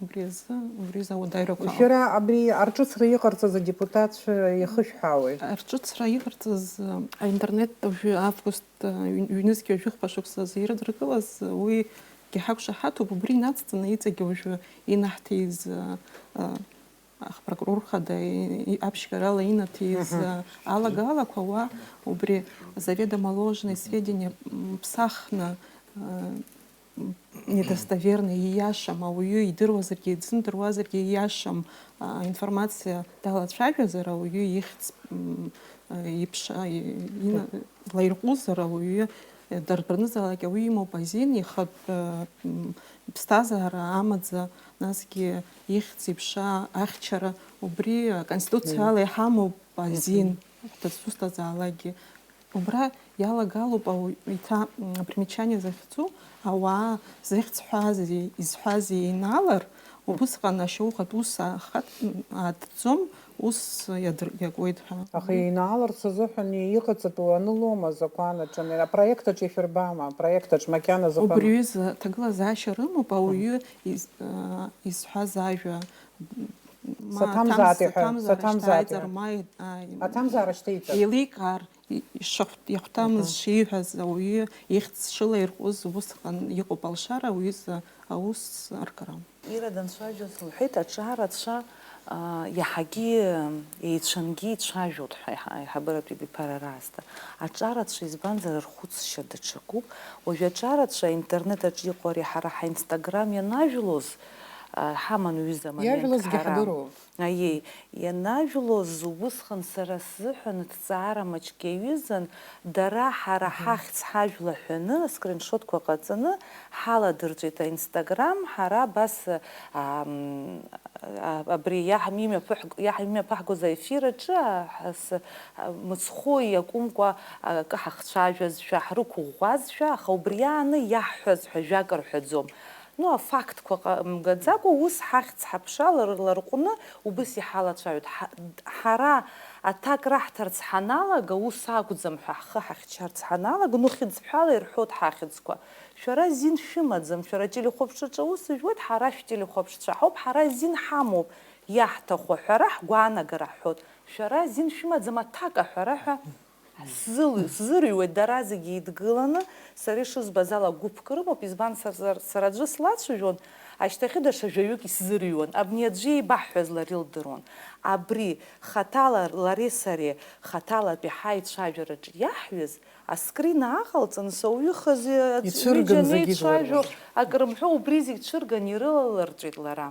Убри азы, убри азы ауадаҩрақәа. Шәара абри арҿыцра иҟарҵаз адепутатцәа иахышәҳәаауеи? Арҿыцра иҟарҵаз, э, аинтернет уажәы август, э, ҩ-, ҩнызқьи ҩажәи хԥа шықәса азы ирыдыркылаз, э, уигьы ҳақәшаҳаҭуп, убри инацҵаны иҵегьы уажәы инаҳҭиз, э, э, апрокурор хада и-, и-, аԥшьгарала инаҭиз, э, алагалақәа уа убри заведомо ложные сведения, м, ԥсахны, э, недостоверны, ииашам, ауаҩы идыруазаргьы, дзымдыруазаргьы ииашам, а, информациа далацәажәазар, ауаҩы ихьӡ, м, а, иԥша-, и-, ина-, лаирҟәызар, ауаҩы, э, дардәарнызаалак ауаҩы имоуп азин, ихатә, э, м, ԥсҭазаара амаӡа, насгьы ихьӡ-иԥша ахьчара, убри, э, Конституциала иҳамоуп азин, дызусҭазаалакгьы. Убра иалагалоуп ауаҩ иҭа, м, апримечание захьӡу, ауаа зыхьӡ ҳәази изҳәази еинаалар, убысҟан ашьоухатә ус ахатә, м, аатӡом, ус иадыр-, иакуеит ҳәа. Аха еинааларц азыҳәан иҟаҵатәу анылома азакәан аҿы, ами, апроект аҿы ишәырбама, апроект аҿы макьана закәан. Убри аҩыза ҭагылазаашьа рымоуп, ауаҩы из-, а, изҳәаз ажәа, м, ма Саҭамзаат аҭамз-, иҳәа, саҭамзаара саҭамзаат шьҭааиҵар, иҳәа. Ма и-, а, и-, Аҭамзаара шьҭеиҵар. Еиликаар, и-, ишахә-, иахәҭамыз шиҳәаз, ауаҩы ихьӡ шылаирҟәыз убысҟан иҟоуп алшара, ауаҩыза аус аргара. Ира данцәажәоз лҳәеит, аҿарацәа, аа, иаҳагьы еицәангьы ицәажәоит ҳәа аиҳа-, аиҳабыратә абиԥара раасҭа. Аҿарацәа, избанзар, рхәыцшьа даҽакуп. Уажәы аҿарацәа аинтернет аҿы иҟоу ари ҳара ҳаинстаграм ианажәлоз, аа, ҳаман ҩыза моментк иажәлозгьы ҳара. Ҳадыруоуп. Аиеи, ианажәлоз убысҟан сара сзыҳәан ҭҵаара маҷк иаҩызан, дара ҳара ҳахьӡ ҳажәла ҳәаны, аскриншотқәа ҟаҵаны, ҳаладырҵәеит аинстаграм, ҳара абас, ам, а, абри иаҳ-, имҩаԥыҳг-, иаҳ-, имҩаԥаҳгоз аефир аҿы, а, ҳа-, с-, а, мыцхәы иакәымкәа, а, акы ҳахцәажәазшәа, ҳрықәыӷәӷәазшәа, аха убри ааны иаҳҳәаз ҳәа ажәак рҳәаӡом. Ну, афактқәа ҟа-, мгаӡакәа, ус ҳахьӡ-ҳаԥша лар-, ларҟәны, убыс иҳалацәажәоит. Ҳа-, д-, ҳара аҭак раҳҭарц ҳаналага, ус акәӡам ҳәа ҳхы ҳахьчарц ҳаналага, ну, хьыӡҳәала ирҳәоит ҳахьӡқәа. Шәара зин шәымаӡам, шәара ателехәаԥшраҿы аус жәуеит, ҳара шәтелехәаԥшцәа ҳауп, ҳара зин ҳамоуп. Иаҳҭаху аҳәара, ҳгәаанагара ҳҳәоит. Шәара азин шәымаӡам, аҭак аҳәара ҳәа сзыл-, сзырҩуеит, дара зегьы еидгыланы, сара ишызбаз ала гәыԥк рымоуп, избан, са-, сара, сара аӡәы слацәажәон, ашьҭахьы даҽа жәаҩык исзырҩуан, абни аӡәы еибаҳҳәаз лара илдыруан. Абри хаҭала лареи сареи, хаҭалатәи ҳаицәажәараҿы иаҳҩыз, аскрин ааҟалҵаны, сауҩыхази аӡә ҩыџьа Ицәырган зегьы анеицәажәо, длырбон. Акрымҳәо, убри зегь цәырган ирылалырҵәеит лара.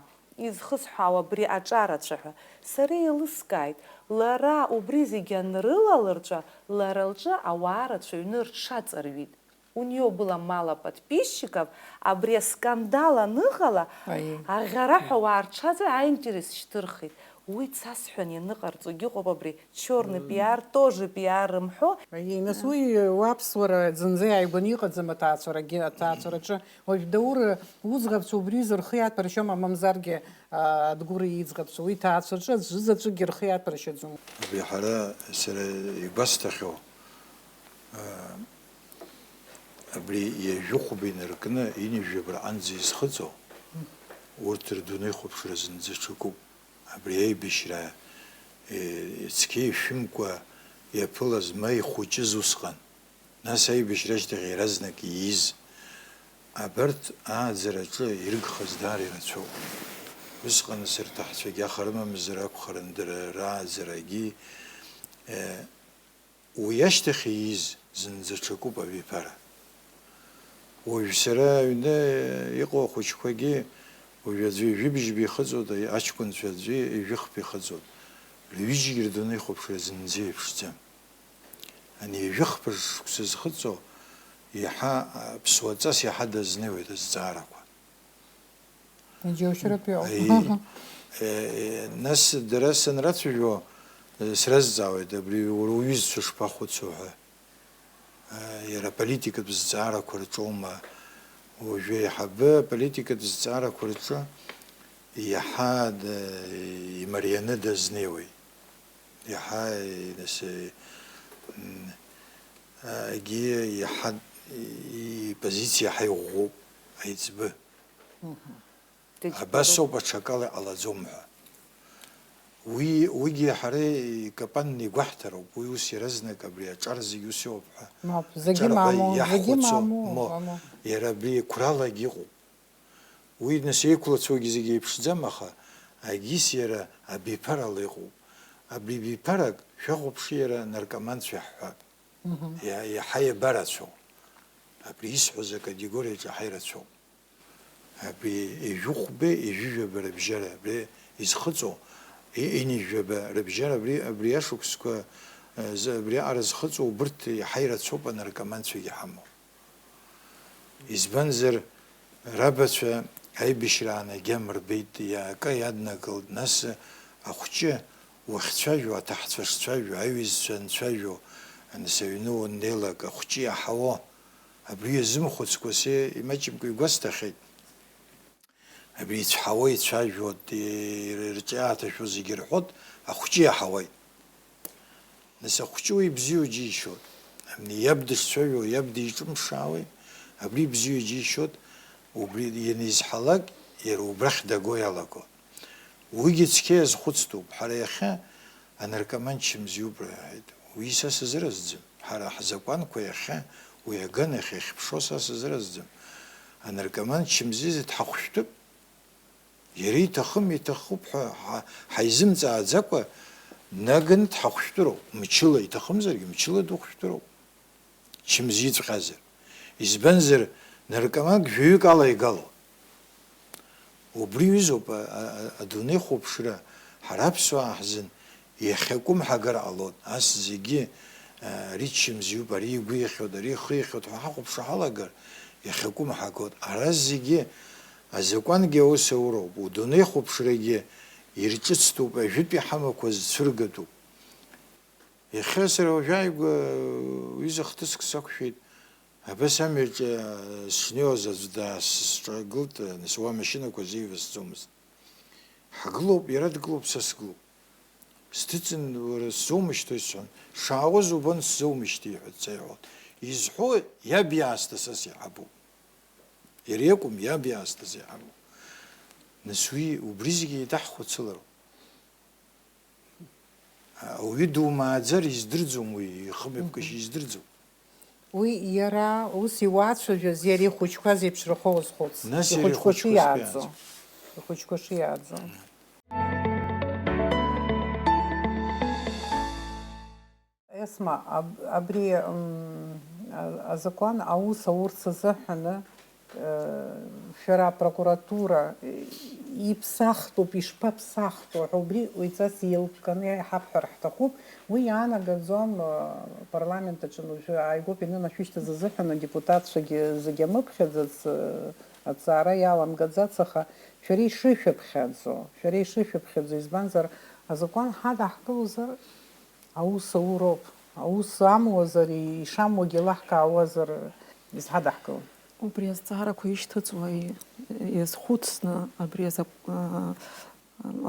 Изхысҳәаау абри аҿарацәа ҳәа сара еилыскааит, лара убри зегьы анрылалырҵәа, лара лҿы ауаа рацәаҩны рҽаҵарҩит. У неё было мало подписчиков, абри аскандал аныҟала, Аиеи. Аӷьараҳәа ауаа рҽаҵа аинтерес шьҭырхит. Уи цасҳәан ианыҟарҵогьы ыҟоуп абри, черный пиар, тоже пиар рымҳәо. Аиеи, нас уи уаԥсуара зынӡа иааигәаны иҟаӡам аҭаацәарагьы, аҭаацәараҿы. Уажә Даур уӡӷабцәа убри изы рхы иаҭәаршьома, мамзаргьы, а, Адгәыр иӡӷабцәа, уи ҭаацәаҿы аӡәы заҵәыкгьы рхы иаҭәаршьаӡом. Абри ҳара, сара игәасҭахьоу, а, абри ҩажәи хәба инаркны ҩынҩажәи жәаба рҟынӡа изхыҵуа, урҭ рдунеихәаԥшра зынӡа ҽакуп. Абри аибашьра, е, цқьа ишәымкәа иаԥылаз, ма ихәыҷыз усҟан. Нас аибашьра ашьҭахь иаразнак ииз, абарҭ ааӡараҿы ирыгхаз даара ирацәоуп. Усҟан сырҭаҳцәагьы аха рымамзар акәхарын дара рааӡарагьы, е, уи ашьҭахь ииз зынӡа ҽакуп абиԥара. Уажә сара аҩны иҟоу ахәыҷқәагьы уажә аӡәы ҩажәи бжьба ихыҵуеит, аҷкәынцәа аӡәы ҩажәи хԥа ихыҵуеит. Рҩыџьегьы рдунеихәаԥшра зынӡа еиԥшӡам. Ани ҩажәи хԥа шықәса зхыҵуа иаҳа, аԥсуаҵас иаҳа дазнеиуеит азҵаарақәа. Иџьоушьаратәы иоуп. Аи, э, э, нас дара санрацәажәо, э, сразҵаауеит, абри уара уҩызцәа шԥахәыцуа ҳәа. Э, иара аполитикатә зҵаарақәа рҿоума? Уажәы аиҳабы аполитикатә зҵаарақәа рҿы иаҳа д-, имарианы дазнеиуеит. Иаҳа, э, нас, э, м, егьи иаҳа, и-, ипозициа иаҳа иӷәӷәоуп аиҵбы. Мгм. Дыџьбароуп. Абасоуп, аҽакала иҟалаӡом ҳәа. Уи, уигьы ҳара икапанны игәаҳҭароуп, уи ус иаразнак абри аҿар зегь ус иоуп ҳәа. Мап, зегьы аҿар ҳәа мамоу, зегьы иаҳхәыцуа, мамоу, мо, мамоу. Иара абри қәралагь иҟоуп. Уи нас еиқәлацәоугьы зегьы еиԥшӡам, аха агьыс иара абиԥарала иҟоуп. Абри биԥарак шәахәаԥши, иара наркоманцәа иаҳҳәап. Мгм. Иа-, иаҳа иабарацәоу. Абри исҳәоз акатегориаҿы иаҳа ирацәоуп. Абри ижәыхәбеи ижәыжәаба рыбжьара, абри изхыҵуа, и-, инижәаба рыбжьара, абри, абри ашықәсқәа, э, зы-, абриаҟара зхыҵуа убырҭ иаҳа ирацәоуп анаркоманцәагьы ҳамоу. Избанзар, рабацәа аибашьраан агьама рбеит, иа-, акы иаднакылт, нас ахәҷы уахьцәажәо, аҭаҳцәа шцәажәо, аҩызцәа анцәажәо, нас аҩны уаннеилак, ахәҷы иаҳауа, абри иазымхәыцкәа се имаҷымкәа игәасҭахьеит. Абри ицәҳауа ицәажәоит, ир-, рҿы иааҭашәо зегьы рҳәоит, ахәҷы иаҳауеит. Нас ахәҷы уи ибзиоу џьишьоит. Абни иаб дышцәажәо, иаб диҿымшаауеит, абри ибзиоу џьишьоит, убри ианизҳалак, иара убрахь даго иалаго. Уигьы цқьа иазхәыцтәуп, ҳара иахьа анаркоман чымзиуп рҳәеит. Уи са сазыразӡам. Ҳара ҳзакәанқәа иахьа уи аганахь иахьԥшуа са сазыразӡам. Анаркоман чымзи дҳахәшәтәып. Иара иҭахым, иҭахуп ҳәа ҳа-, ҳаизымҵааӡакәа днаганы дҳахәшәтәыроуп. Мчыла иҭахымзаргьы, мчыла духәшәтәыроуп. Чымзиҵәҟьазар. Избанзар, наркоманк жәаҩык ала игалоуп. Убри ҩызоуп а-, а-, а-, адунеи хәаԥшра, ҳара аԥсуаа ҳзын иахьакәым ҳагар ҟалоит. Ас зегьы, а, ари чымзиуп, ари игәы иахьоит, ари ихы иахьоит ҳәа ҳахәаԥшуа ҳалагар, иахьакәым ҳагоит. Ара зегьы азакәангьы аус ауроуп, удунеи хәаԥшрагьы ирҿыцтәуп, ажәытәи ҳамақәа зцәыргатәуп. Иахьа сара уажәааигәа ҩыза хҭыск сақәшәеит, абас амҩаҿы сшнеиуаз аӡә даасҿагылт, нас уа амашьынақәа зеивасӡомызт. Ҳгылоуп, иара дгылоуп, са сгылоуп. Сҭыҵын, уара сзоумышьҭуеи сҳәан, шаауаз убон, сзоумышьҭи ҳәа дсеиҳәон. Изҳәо иаб иаасҭа са сеиҳабуп. Иара иакәым, иаб иаасҭа сеиҳабуп. Нас уи убри зегьы еиҭаҳхәыцылароуп. Ауаҩы думааӡар издырӡом уи, ихымҩаԥгашьа издырӡом. Уи иара ус иуацәажәаз, иара ихәыҷқәа зеиԥшрахо уазхәыц. Нас иара ихәыҷқәа ихәыҷқәа шиааӡо. Ихәыҷқәа шиааӡо. Есма, аб- абри м, а- азакәан аус аурц азыҳәаны, э, шәара апрокуратура, э, иԥсахтәуп, ишԥаԥсахтәу ҳәа убри уаҩҵас еилкканы иҳабҳәар ҳҭахуп. Уи иаанагаӡом, э, апарламент аҿы уажәы ааигәоуп ианынашәышьҭыз азыҳәан адепутатцәагьы зегьы амыԥхьаӡац, э, аҭҵаара иаламгаӡац, аха шәара ишышәыԥхьаӡо, шәара ишышәыԥхьаӡо, избанзар, азакәан ҳадаҳкылозар, аус ауроуп. Аус амуазар, ишамуагьы еилаҳкаауазар, изҳадаҳкылом. Убри азҵаарақәа ишьҭыҵуа, и- иазхәыцны, абри азакә- а-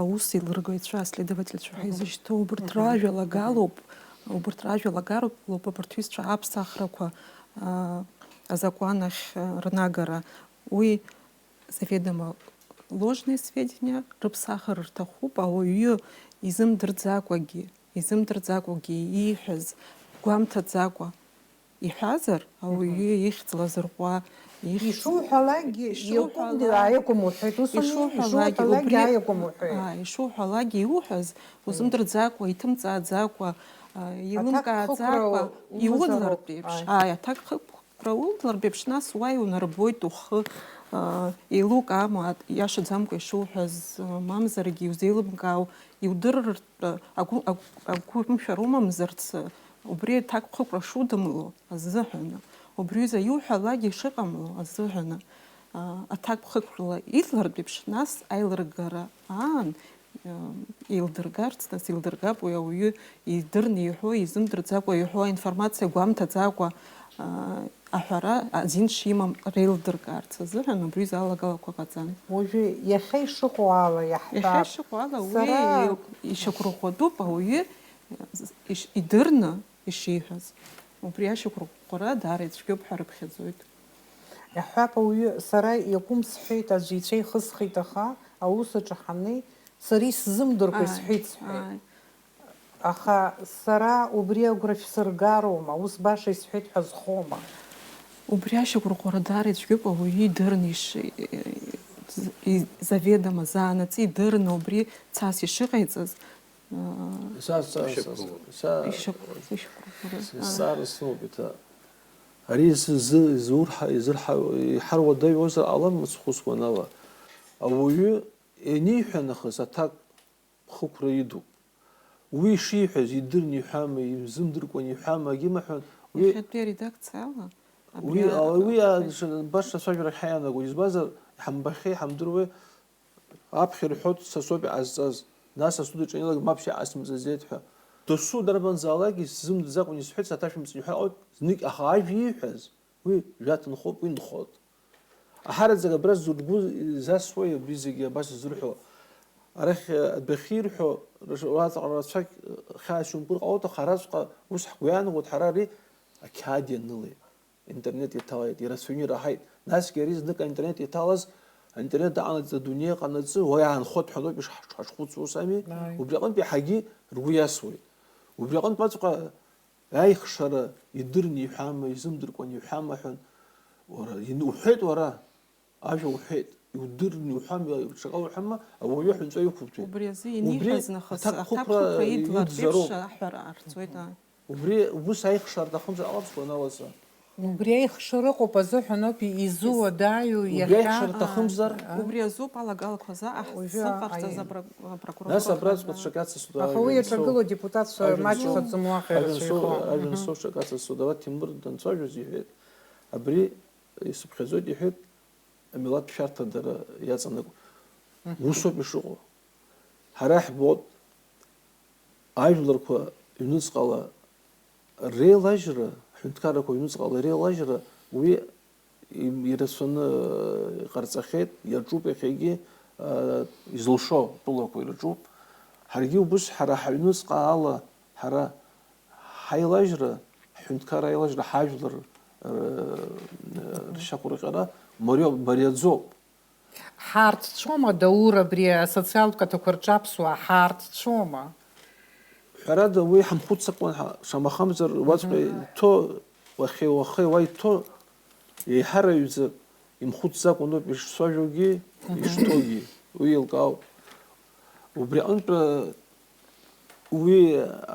аус еилыргаҩцәа, аследовательцәа ҳәа изышьҭоу убырҭ ражәалагалоуп, убырҭ ражәалагалоуп абырҭ ҩызцәа аԥсахрақәа, а, азакәан ахь, а, рнагара. Уи заведомо ложные сведения, рыԥсахыр рҭахуп, ауаҩы изымдырӡакәагьы, изымдырӡакәагьы ииҳәаз гәамҭаӡакәа иҳәазар, ауаҩы ихьӡ лазырҟәуа, ихьӡ Ишуҳәалакгьы Ишуҳәала- иакәым, ааиакәым уҳәеит, ус ами? Ишуҳәалакгьы, Ишуҳәалакгьы убри- ааиакәым уҳәеит. Аа, ишуҳәалакгьы иуҳәаз, узымдырӡакәа, иҭымҵааӡакәа, а, еилымкааӡакәа Аҭакԥхықәра иудлартә умазароуп, еиԥш. Ааи. Ааи, аҭакԥхықәра удлартә еиԥш, нас уа иунарбоит ухы, а, еилукаама, иашаӡамкәа ишуҳәаз, а, мамзаргьы иузеилымкаау, иудырыртә агәы- агә- агәымшәара умамзарц, убри аҭакԥхықәра шудымло азыҳәан, убри ҩыза иуҳәалакгьы шыҟамло азыҳәан, а, аҭакԥхықәрала идлартә еиԥш, нас аилыргара аан, а, еилдыргарц, нас еилдыргап уи ауаҩы идырны иҳәо, изымдырӡакәа иҳәо аинформациа гәамҭаӡакәа, а, аҳәара азин шимам реилдыркаарц азыҳәан убри ҩыза алагалақәа ҟаҵан. Уажәы иахьа ишыҟоу ала иаҳҳәап. Иахьа ишыҟоу ала уи Сара ишьақәырӷәӷәатәуп ауаҩы иш- идырны ишиҳәаз. Убри ашьақәырӷәӷәара даара ицәгьоуп ҳәа рыԥхьаӡоит. Иаҳҳәап, ауаҩы, сара иакәым сҳәеит, аӡәы ицәа ихысхит, аха аус аҿы ҳаннеи, сара исзымдыркәа Ааи, исҳәеит, сҳәеит. Ааи. Аха сара убри агәра шәсыргароума, ус баша исҳәеит ҳәа зхоума? Убри ашьақәырӷәӷәара даара ицәгьоуп, ауаҩы идырны иш- и- заведомо, заанаҵы идырны убри цас ишыҟаиҵаз, аа, Са, са, са, Ишьақәырӷәӷәара. са, Ишьақәырӷәӷәара. са, Аа. са рысноуп, иҭа. Ари зы, зы, изурҳа-, изырҳа-, иҳаруадаҩуазар ҟалама, схәыцуан ала. Ауаҩы ианиҳәа нахыс аҭак хықәра идуп. Уи ишиҳәаз, идырны иҳәама, изымдыркәаны иҳәама, агьымаҳәан, уи Иахьатәи аредакциала абри уи, а- уи а- а- ш- баша ацәажәарахь ҳаиаанагоит, избанзар, ҳамбахьеи, ҳамдыруеи, аԥхьа ирҳәоит, са соуп иҟазҵаз, нас асуд аҿы ианеилак, мап, сиҟасымҵаӡеит ҳәа. Досу дарбанзаалак исзымдырӡакәан исҳәеит, саҭашәымҵан иҳәар ҟалоит, знык, аха ажәа ииҳәаз, уи жәаҭынхоуп, уи нхоит. Аҳараӡак абра згәы засуеи абри зегьы абас изырҳәо? Арахь, э, адәахьы ирҳәо рыш-, раҵаҟара рацәак, э, хьаас иумкыр ҟалоит, аха араҵәҟьа ус ҳгәы иаанагоит, ҳара ари ақьаад ианылеит, интернет иҭалеит, ирацәаҩны ираҳаит. Насгьы ари знык аинтернет иҭалаз, аинтернет аҟанаҵ-, адунеи аҟанаҵы, уа иаанхоит ҳәа ауп ишҳ-, ҳашхәыцуа ус ами? Ааи. Убри аҟынтә иаҳагьы ргәы иасуеит. Убри аҟынтә аҵәҟьа Аихшара идырны иҳәама, изымдыркәан иҳәама ҳәа, уара, ин-, уҳәеит уара, ажәа уҳәеит, иудырны иуҳәама, шаҟа уҳәама, ауаҩы аҳәынҵәа иқәуҭәеит. Убри азы Убри иниҳәаз нахыс аҭакԥхықәра аҭакԥхықәра идлартә еиԥш иӡәӡәароуп. Аҳәара ҟарҵоит, ааи. Убри ус аихшара аҭахымзар ҟалап сгәаналаса. Убри аихшара ыҟоуп азыҳәан ауп изуадаҩу Убри иахьа. Аихшара ҭахымзар? Убри азоуп алагалақәа заҟа Уажәы, ҳзыҟарҵаз аиеи. Апро-, апрокурорқәа Нас абраҵәҟьа рхадара. Ҽак ацасу Аха уи даара даҽакыла адепутатцәа Аҩын маҷхаӡам соу, уаҟа аҩын соу, ирацәаҩхо. Аҩын Мгм. Соу ҽак ацасу даара Ҭемыр данцәажәоз иҳәеит, абри исыԥхьаӡоит иҳәеит, амилаҭ шәарҭадара иаҵанакуа. Мгм. Усоуп ишыҟоу. Ҳара ҳбоит ажәларқәа ҩнуҵҟала реилажьра, ҳҳәынҭқаррақәа ҩнуҵҟала реилажьра, уи им-, ирацәаны иҟарҵахьеит, иаҿуп иахьагьы, а, изылшо тәылақәа ирҿуп. Ҳаргьы убыс ҳара ҳаҩнуҵҟа ала, ҳара ҳаилажьра, ҳҳәынҭқарра аилажьра, ҳажәлар, р-, ршьақәырҟьара марио-, мариаӡоуп. Ҳаарҭцәома, Даур, абри асоциалтә каҭақәа рҿы аԥсуаа ҳаарҭцәома? Ҳәарада, уи ҳамхәыццакуан, ҳа-, шамахамзар, уаҵәҟьа иҭо, уахьеи уахеи уа иҭо, еиҳараҩӡа имхәыцӡакәа ауп ишцәажәогьы, ишҭогьы, уи еилкаауп. Убри аҟынтә, уи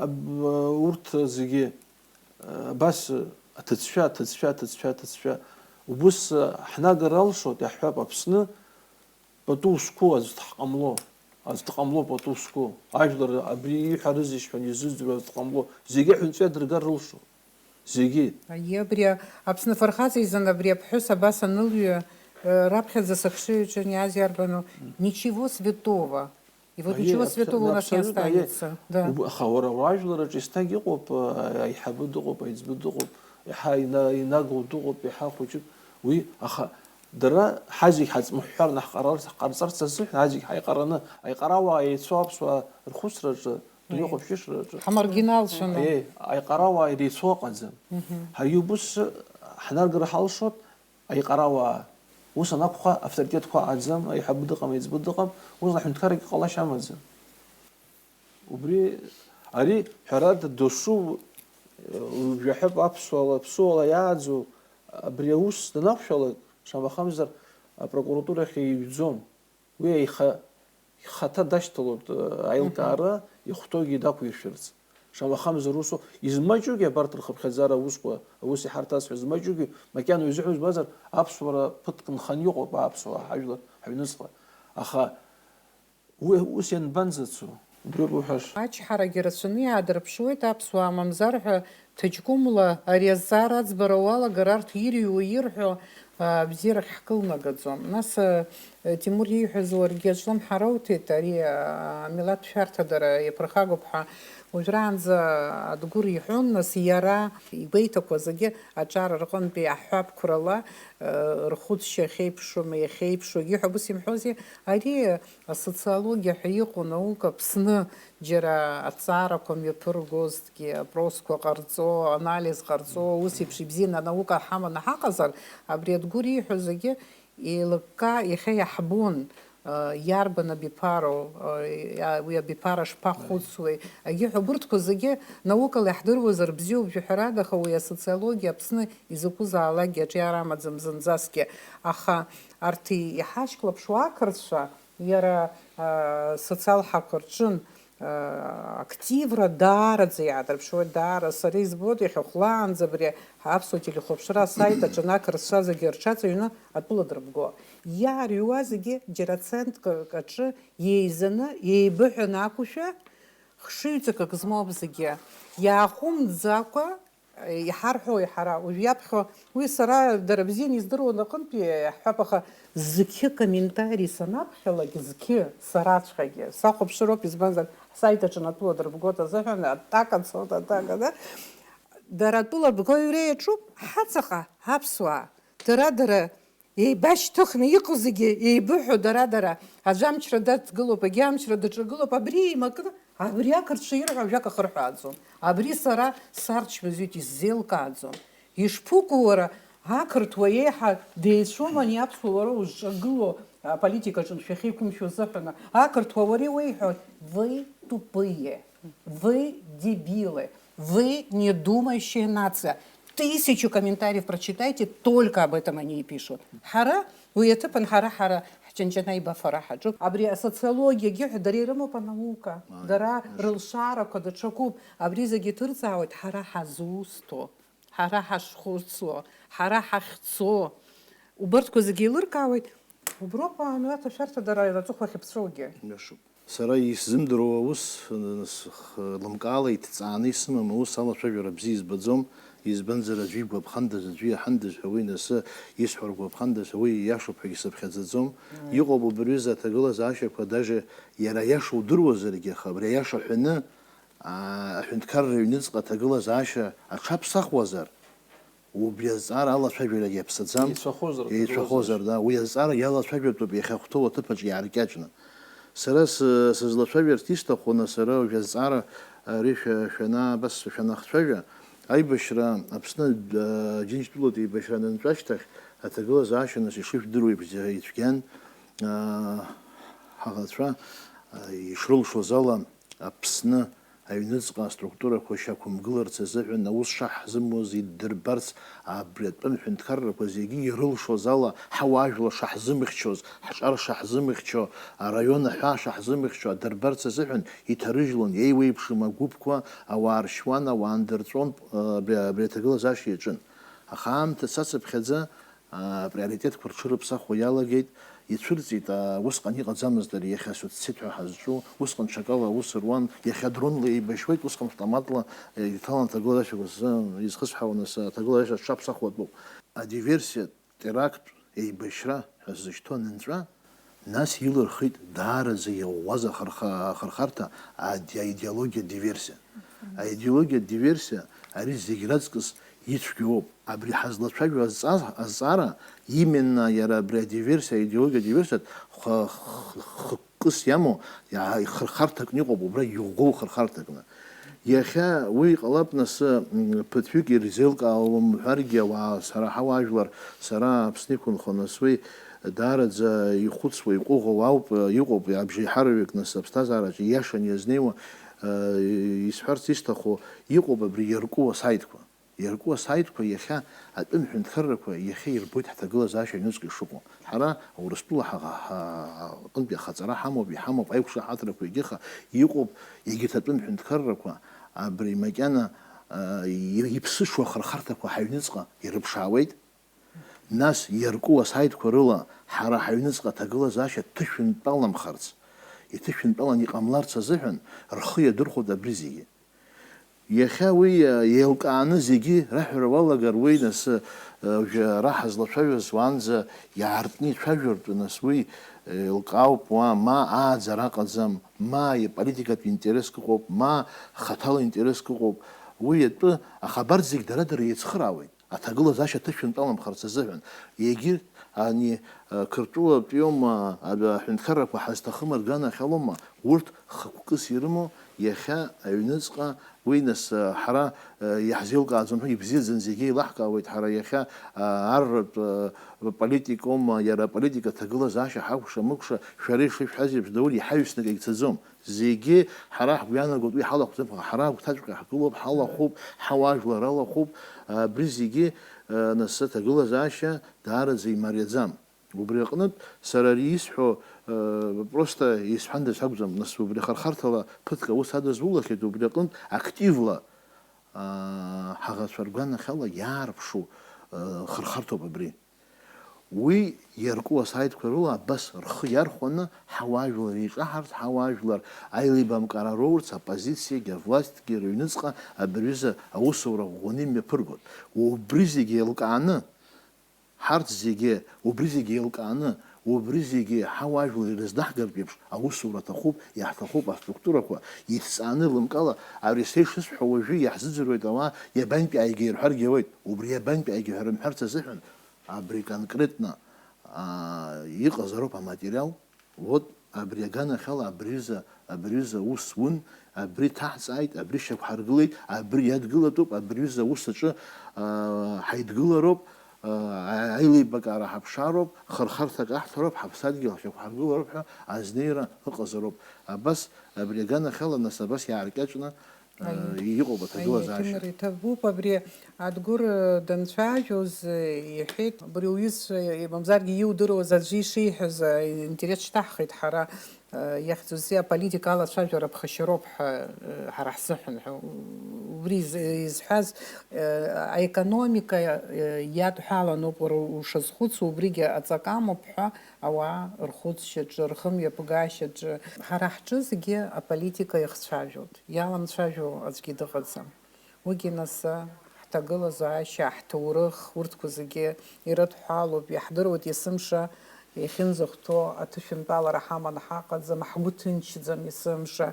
аб-, урҭ зегьы, абас, аҭыӡшәа, аҭыӡшәа, аҭыӡшәа, аҭыӡшәа, убыс ҳнагар алшоит, иаҳҳәап, Аԥсны пату зқәу аӡә дҟамло, аӡә дҟамло пату зқәу. Ажәлар абри иҳәарызеишь ҳәа изыздыруа аӡә дҟамло, зегьы аҳәынҵәа дыргар рылшоит. Зегьы. Аиеи, абри Аԥсны афырхаҵа изын абри аԥҳәыс абас анылҩы, э, раԥхьаӡа сыхшыҩ аҿы ианиааз иарбану? Ничего святого. И вот Аиеи, ничего абсо-, святого у нас не абсолютно, аиеи. Останется. Да. Уб-, аха уара уажәлар аҿы еснагь иҟоуп, э, аиҳабы дыҟоуп, аиҵбы дыҟоуп, иаҳа ина-, инагоу дыҟоуп, иаҳа хәыҷык. Уи, аха дара ҳазегь ҳаҵмыҳәҳәараны ҳҟарарц, ҳҟарҵарц азыҳәан, ҳазегь ҳаиҟараны, аиҟарауаа еицәоу аԥсуаа рхәыцраҿы, дунеихәаԥшьышраҿы. Ҳмаргиналцәаны. Аиеи, аиҟарауаа иреицәоу ыҟаӡам. Ҳаргьы убыс ҳнаргар ҳалшоит, аиҟарауаа. Ус анакәха, авторитетқәа аӡам, аиҳабы дыҟам, аиҵбы дыҟам, ус аҳәынҭқаррагьы ҟалашьа амаӡам. Убри, ари, ҳәарада, досу, э, жәаҳәап аԥсуала, ԥсуала иааӡоу абри аус данақәшәалак, шамахамзар, апрокуратурахь иҩӡом. Уи аиха-, ихаҭа дашьҭалоит, э, аилкаара ихәҭоугьы дақәиршәарц. Шамахамзар усоу, измаҷугьы абарҭ рхыԥхьаӡара аусқәа, аус иҳарҭаз ҳәа змаҷугьы, макьана уи азыҳәан избазар, аԥсуара ԥыҭк нханы иҟоуп, аԥсуаа, ҳажәлар, ҳаҩныҵҟа. Аха уи ус ианбанӡацо? Убриоуп иуҳәаша. Ачҳарагьы рацәаны иаадырԥшуеит аԥсуаа, мамзар ҳәа ҭаҷкәымла ари азҵаара аӡбара уалагар, арҭ ирыҩуа, ирҳәо, а, бзиарак ҳкылнагаӡом. Нас, а, Тимур ииҳәаз уаргьы аҿлымҳара уҭеит, ари, а, амилаҭ шәарҭадара иаԥырхагоуп ҳәа. Уажәраанӡа Адгәыр иҳәон, нас иара игәеиҭақәа зегьы аҿар рҟынтәи аҳәаԥқәрала, а, рхәыцшьа ахьеиԥшума, иахьеиԥшу, егьиҳәа ус имҳәози, ари асоциологиа ҳәа иҟоу наука Аԥсны џьара аҭҵаарақәа мҩаԥыргозҭгьы, опросқәа ҟарҵо, анализ ҟарҵо, ус еиԥш ибзианы анаука ҳаманы ҳаҟазар, абри Адгәыр ииҳәо зегьы еилыкка иахьа иаҳбон, э, иарбан абиԥароу, э, уи абиԥара шԥахәыцуеи, егьиҳәа абырҭқәа зегьы наукала иаҳдыруазар бзиоуп, жәаҳәарада, аха уи асоциологиа Аԥсны изакәызаалакгьы аҿиара амаӡам зынӡаскгьы. Аха арҭ иҳашьклаԥшуа ақырҭцәа, иара, а, социал ҳақәа рҿын, а, активра даараӡа иаадырԥшуеит, даара. Сара избоит, иахьа хәлаанӡа абри аԥсуа телехәаԥшра асайт аҿы ақырҭцәа зегьы рҽаҵаҩны атәыла дырбго. Иаарҩуа зегьы џьара центрк аҿы еизаны, еибыҳәаны акәушәа, хшыҩҵак ак змоуп зегьы. Иааҟәымҵӡакәа, иҳарҳәои ҳара, уажә иаԥхьо, уи сара дара бзианы издыруан аҟынтәи иаҳҳәап, аха зқьы комментари санаԥхьалак, зқьы, сараҵәҟьагьы, сахәаԥшыроуп, избанзар, ҳсайт аҿы атәыла дырбгоит азыҳәан, атака цоит, атака, да? Дара атәыла рбгои иреиаҿуп, ҳаҵаҟа, аԥсуаа, дара-дара еибашьҭыхны иҟоу зегьы еибыҳәо дара-дара, аӡәы амчра дадгылоуп, егьи амчра даҿагылоуп, абри еимакны, абри ақырҭцәа ирҳәо ажәак ахырҳәааӡом. Абри сара сарчмазаҩуп, исзеилкааӡом. Ишԥыкәу уара, ақырҭуа еиҳа деицәоума ани аԥсуа уара узҿагыло аполитикаҿы анцәа иахьеиқәымшәо азыҳәан? Ақырҭуа уара иуеиҳәоит, вы тупые. Вы дебилы, вы недумающая нация. Тысячу комментариев прочитайте, только об этом они и пишут. Ҳара, уи аҭыԥан ҳара, ҳара ҳҷанҷана аибафара ҳаҿуп. Абри асоциологиагьы ҳәа дара ирымоуп анаука. Ааи, дара рылшарақәа даҽакуп. Абри зегьы ҭырҵаауеит ҳара ҳазусҭоу, ҳара ҳашхәыцуа, ҳара ҳахьцо. Убарҭқәа зегьы еилыркаауеит. Уброуп, а, амилаҭ ашәарҭадара аҵыхәахь иԥҵәоугьы. Иашоуп. Сара исзымдыруа аус, х-, лымкаала иҭҵааны исымам аус алацәажәара бзиа избаӡом, избанзар аӡәы игәаԥхандаз, аӡәы иаҳандаз ҳәа уи насы исҳәар гәаԥхандаз ҳәа уи ииашоуп ҳәагьы сыԥхьаӡаӡом. Мм. Иҟоуп убырҩыза аҭагылазаашьақәа, даже иара аиаша удыруазаргьы, аха абри аиаша ҳәаны, аа, аҳәынҭқарра аҩныҵҟа аҭагылазаашьа аҽаԥсахуазар, Убри азҵаара алацәажәарагьы иаԥсаӡам. Еицәахозар, еицәахозар, да, уи азҵаарагьы алацәажәатәуп иахьахәҭоу аҭыԥаҿ иааркьаҿны. Сара сы-, сызлацәажәарц исҭаху, нас, сара уажә азҵаара ари шәа-, шәана-, абас шәанахцәажәа, аибашьра, Аԥсны, а, Џьынџьтәылатә еибашьра анынҵәа ашьҭахь, аҭагылазаашьа, нас, ишыжәдыруа еиԥш, ицәгьан, а, ҳаӷацәа, а, ишрылшоз ала, Аԥсны Аҩныҵҟа аструктурақәа шьақәымгыларц азыҳәан аус шаҳзымуаз иддырбарц, абри атәым ҳәынҭқаррақәа зегьы ирылшоз ала ҳауаажәлар шаҳзымхьчоз, ҳҿар шаҳзымхьчо, араион аҳәаа шаҳзымхьчо адырбарц азыҳәан иҭарыжьлон еиуеиԥшым агәыԥқәа, ауаа ршьуан, ауаа андырҵәон, абри, абри аҭагылазаашьа иаҿын. Аха аамҭа цацыԥхьаӡа, априоритетқәа рҽырыԥсахуа иалагеит, ицәырҵит, а, усҟан иҟаӡамызт ари, иахьа суицид ҳәа ҳазҿу, усҟан ҽакала аус руан, иахьа дронла еибашьуеит, усҟан автоматла, э, иҭалан аҭагылазаашьақәа сзы изхысҳәаауа, нас, аҭагылазаашьа зҽаԥсахуа атәуп. Адиверсиа, теракт, еибашьра ҳәа ззышьҭоу анынҵәа, нас илырхит даараӡа иӷәӷәаз ахырха-, ахырхарҭа, ади-, аидеологиа диверсиа. Аидеологиа диверсиа ари зегь раҵкыс ицәгьоуп. Абри ҳазлацәажәо азҵа-, азҵаара, именно иара абри адиверсиа, аидеологиа диверсиа х-, х-, хықәкыс иамоу, иа-, ихырхарҭакны иҟоуп, убра иӷәӷәоу хырхарҭакны. Иахьа уи ҟалап, нас, м, ԥыҭҩык ирзеилкаауам уҳәаргьы, ауаа, сара ҳауаажәлар, сара Аԥсны иқәынхо, нас уи даараӡа ихәыцуа, иҟәыӷоу ауп, иҟоуп, абжеиҳараҩык, нас, аԥсҭазаараҿы ииашаны иазнеиуа, э, исҳәарц исҭаху, иҟоуп абри иарку асаитқәа. Иарку асаитқәа иахьа атәым ҳәынҭқаррақәа иахьа ирбоит ҳҭагылазаашьа аҩныҵҟа ишыҟоу. Ҳара Урыстәыла ҳа-, ҳа-, аҟынтәи ахаҵара ҳамоуп, иҳамоуп аиқәшаҳаҭрақәа егьыха, иҟоуп егьырҭ атәым ҳәынҭқаррақәа абри макьана, а, и-, иԥсышәо ахырхарҭақәа ҳаҩныҵҟа ирыԥшаауеит. Нас иарку асаитқәа рыла ҳара ҳаҩныҵҟа аҭагылазаашьа ҭышәынтәаламхарц, иҭышәынтәалан иҟамларц азыҳәан рхы иадырхәоит абри зегьы. Иахьа уи, э, еилкааны зегьы раҳәара уалагар, уи нас, э, уажәы ара ҳазлацәажәоз уаанӡа иаартны ицәажәартә, нас уи, э, еилкаауп, уа ма ааӡара ыҟаӡам, ма иполитикатә интереск ыҟоуп, ма хаҭала интереск ыҟоуп. Уи атәы, аха абарҭ зегь дара-дара еицхыраауеит. Аҭагылазаашьа ҭышәынтәаламхарц азыҳәан, егьырҭ ани, а, Қырҭтәылатәиоума, а, аҳәынҭқаррақәа ҳазҭахым рганахьалоума, урҭ хықәкыс ирымоу, иахьа аҩныҵҟа уи нас, а, ҳара, а, иаҳзеилкааӡом ҳәа ибзиаӡаны зегьы еилаҳкаауеит, ҳара иахьа, а, арратә, а, политикоума, иара аполитика аҭагылазаашьа ҳакәша-мыкәша, шәара ишышәҳәаз еиԥш, Даур, иҳаҩсны акагь цаӡом. Зегьы ҳара ҳгәы иаанагоит, уи ҳалахәӡам, ҳара агәҭаҵәҟьа ҳгылоуп, ҳалахәуп, ҳауаажәлар алахәуп, абри зегьы, э, нас аҭагылазаашьа даараӡа имариаӡам. Убри аҟнытә, сара ари исҳәо, э, просто исҳәандаз акәӡам, нас убри ахырхарҭала ԥыҭк аус адызулахьеит, убри аҟнытә активла, э, ҳаӷацәа ргәанахьала иаарԥшу, э, хырхарҭоуп абри. Уи иарку асаитқәа рыла абас рхы иархәаны ҳауаажәлар еиҿаҳарц, ҳауаажәлар аилибамкаара роурц аоппозициагьы авласьтәгьы рыҩныҵҟа абри аҩыза аусура ӷәӷәаны имҩаԥыргоит. Убри зегьы еилкааны, ҳарҭ зегьы, убри зегьы еилкааны, убри зегьы ҳауаажәлар ирызнаҳгартә еиԥш аусура аҭахуп, иаҳҭахуп аструктурақәа иҭҵааны лымкаала, ари са ишысҳәо уажәы иаҳзыӡырҩуеит ауаа иабантәи ааигеи рҳәаргьы ауеит, убри иабантәи ааигеи ҳәа рымҳәарц азыҳәан, абри конкретно, аа, иҟазароуп аматериал. Вот, абри аганахьала абри ҩыза, абри ҩыза ус ун, абри ҭаҳҵааит, абри шьақәҳаргылеит, абри иадгылатәуп, абри ҩыза ус аҿы, аа, ҳаидгылароуп, аа, аилибакаара ҳаԥшаароуп, хырхарҭак аҳҭароуп, ҳаԥсадгьыл ҳшьақәҳаргылароуп ҳәа азнеира ыҟазароуп. Абас, абри аганахьала, нас, абас иааркьаҿны, Аи. Иҟоуп аҭагылазаашьа. Аи, Ҭемыр, иҭабуп абри Адгәыр, э, данцәажәоз, э, иҳәеит, абри уҩызцәа, э, мамзаргьы иудыруаз аӡәы ишиҳәаз, э, интерес шьҭаҳхит ҳара, э, иахьӡузеи аполитика алацәажәара ԥхашьароуп ҳәа, э, ҳара ҳзыҳәан ҳәа. Убри из-, изҳәаз, э, аекономика, э, иадҳәаланоуп уара ушазхәыцуа, убригьы аҵакы амоуп ҳәа ауаа рхәыцшьаҿы, рхымҩаԥгашьаҿы. Ҳара ҳҿы зегьы аполитика иахцәажәоит. Иаламцәажәо аӡәгьы дыҟаӡам. Уигьы нас ҳҭагылазаашьа, ҳҭоурых, урҭқәа зегьы ирыдҳәалоуп, иаҳдыруеит есымша иахьынӡахәҭоу аҭышәынтәалара ҳаман ҳаҟаӡам, ҳгәы ҭынчӡам есымша.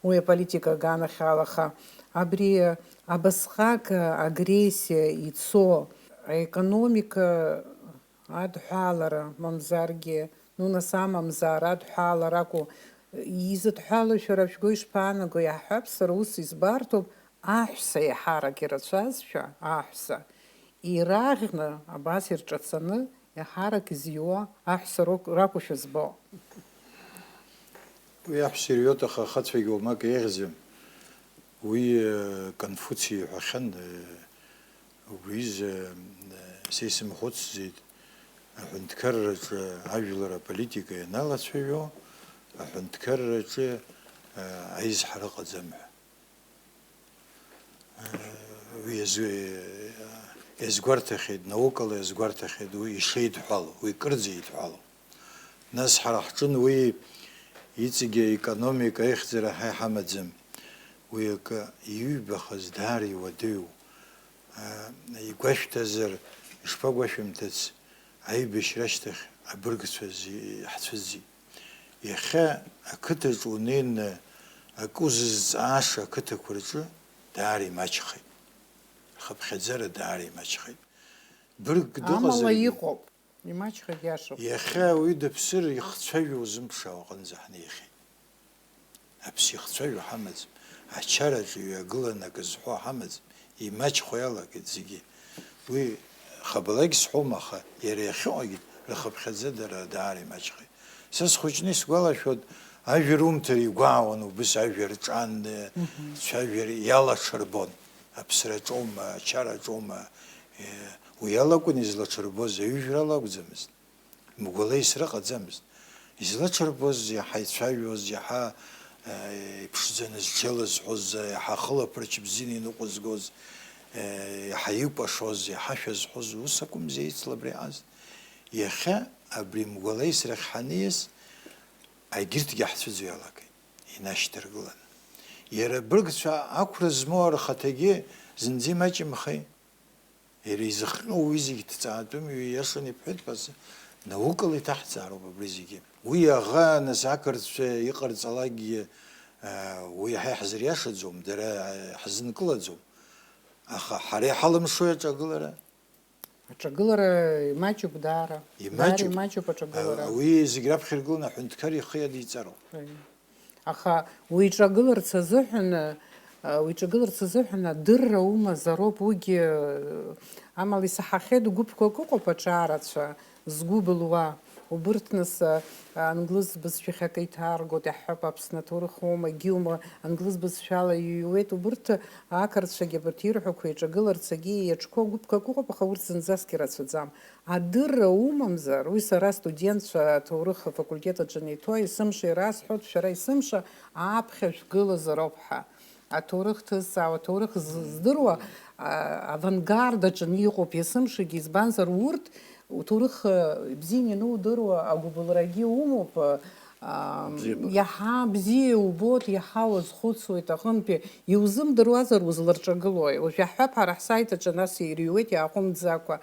Уи аполитика аганахьала, аха абри абасҟак агрессиа ицо, аекономика адҳәалара, мамзаргьы, ну, нас амамзар адҳәалара акәу, изыдҳәалоу шәара шәгәы ишԥаанаго? Иаҳҳәап, сара ус избарҭоуп, аҳәса еиҳарак ирацәазшәа, аҳәса, ираӷьны, абас ирҿацаны, еиҳарак изиуа аҳәса рок-, ракәушәа збо. Уи аҳәса ирҩоит, аха ахацәагьы уамак еиӷьӡам. Уи, э, Конфуци иҳәахьан, э, убри изы, э, са исымхәыцӡеит, аҳәынҭқарраҿы ажәлар аполитика ианалацәажәо, аҳәынҭқарраҿы, э, аизҳара ыҟаӡам ҳәа. Э, уи иазу-, э, иазгәарҭахьеит, наукала иазгәарҭахьеит уи ишеидҳәало, уи кырӡа еидҳәало. Нас ҳара ҳҿын уи иҵегьы аекономика аихьӡара ҳа иҳамаӡам. Уи акы иҩбахаз даара иуадаҩу. Игәашәҭазар, ишԥагәашәымҭац, аибашьра ашьҭахь абыргцәа зи-, ҳцәыӡит. Иахьа ақыҭаҿы унеины акы узызҵааша ақыҭақәа рҿы даара имаҷхеит. Рхыԥхьаӡара даара имаҷхеит. Быргк дыҟазаргьы. Амала иҟоуп. Имаҷхеит, иашоуп. Иахьа ауаҩы дыԥсыр, ихцәажәо узымԥшаауа аҟынӡа ҳнеихьеит. Аԥсы ихцәажәо ҳамаӡам. Ачараҿы иҩагыланы акы зҳәо ҳамаӡам. Имаҷхо иалагеит зегьы. Уи хабалакь сҳәом, аха иара иахьыҟагьы рхыԥхьаӡа дара даара имаҷхеит. Са схәыҷны исгәалашәоит, ажәа румҭар игәаауан, убыс ажәа рҿан, цәажәар иалаҽырбон. Аԥсраҿоума, ачараҿоума, е, уи алакәын излаҽырбоз, аҩыжәра алакәӡамызт. Мгәала исра ҟаӡамызт. Излаҽырбоз, иаҳа ицәажәоз, иаҳа, э, иԥшӡаны зҽеилызҳәоз, иаҳа ахылаԥарч бзианы иныҟәызгоз, э, иаҳа икәашоз, иаҳа шәа зҳәоз, ус акәымзи ицлабра иҟаз. Иахьа абри мгәала исрахь ҳаниас, егьырҭгьы ҳцәыӡуа иалагеит, инашьҭаргыланы. Иара абыргцәа ақәра змоу рхаҭагьы зынӡа имаҷымхеи? Иара изыхҟьо уи зегь дҵаатәым, ииашаны ибҳәеит ҳәа, наукала иҭаҳҵаароуп абри зегьы. Уи аӷа, нас, ақырҭцәа иҟарҵалакгьы, аа, уи ҳа иаҳзыриашаӡом, дара ҳзынкылаӡом. Аха ҳара иҳалымшои аҿагылара? Аҿагылара имаҷуп даара. Имаҷуп. Даара имаҷуп аҿагылара. А, уи зегь раԥхьа иргыланы аҳәынҭқар ихы иадиҵароуп. Аиеи. Аха уиҿагыларц азыҳәан, уиҿагыларц азыҳәан адырра умазароуп, уигьы, амала исаҳахьеит гәыԥқәак ыҟоуп аҿарацәа, згәы былуа. Убырҭ нас, англыз бызшәахь акы иҭаргоит, иаҳҳәап, Аԥсны аҭоурых уоума, егьиума, англыз бызшәала иҩуеит, убырҭ ақырҭцәагьы абарҭ ирҳәақәо иҿагыларц агьи иаҿқәоу гәыԥқәак ыҟоуп, аха урҭ зынӡаск ирацәаӡам. Адырра умамзар, уи сара астудентцәа аҭоурых афакультет аҿы анеиҭо, есымша ирасҳәоит, шәара есымша аԥхьа шәгылазароуп ҳәа. Аҭоурых ҭызҵаауа, аҭоурых з-, здыруа, а, авангард аҿы иҟоуп есымшагьы, избанзар, урҭ уҭоурых, а, бзианы ианудыруа агәыбылрагьы умоуп, а, а, бзиабара. Иаҳа бзиа иубоит, иаҳа уазхәыцуеит аҟынтәи, иузымдыруазар узларҿагылои? Уажә иаҳҳәап, ҳара ҳсайт аҿы нас ирыҩуеит иааҟәымҵӡакәа.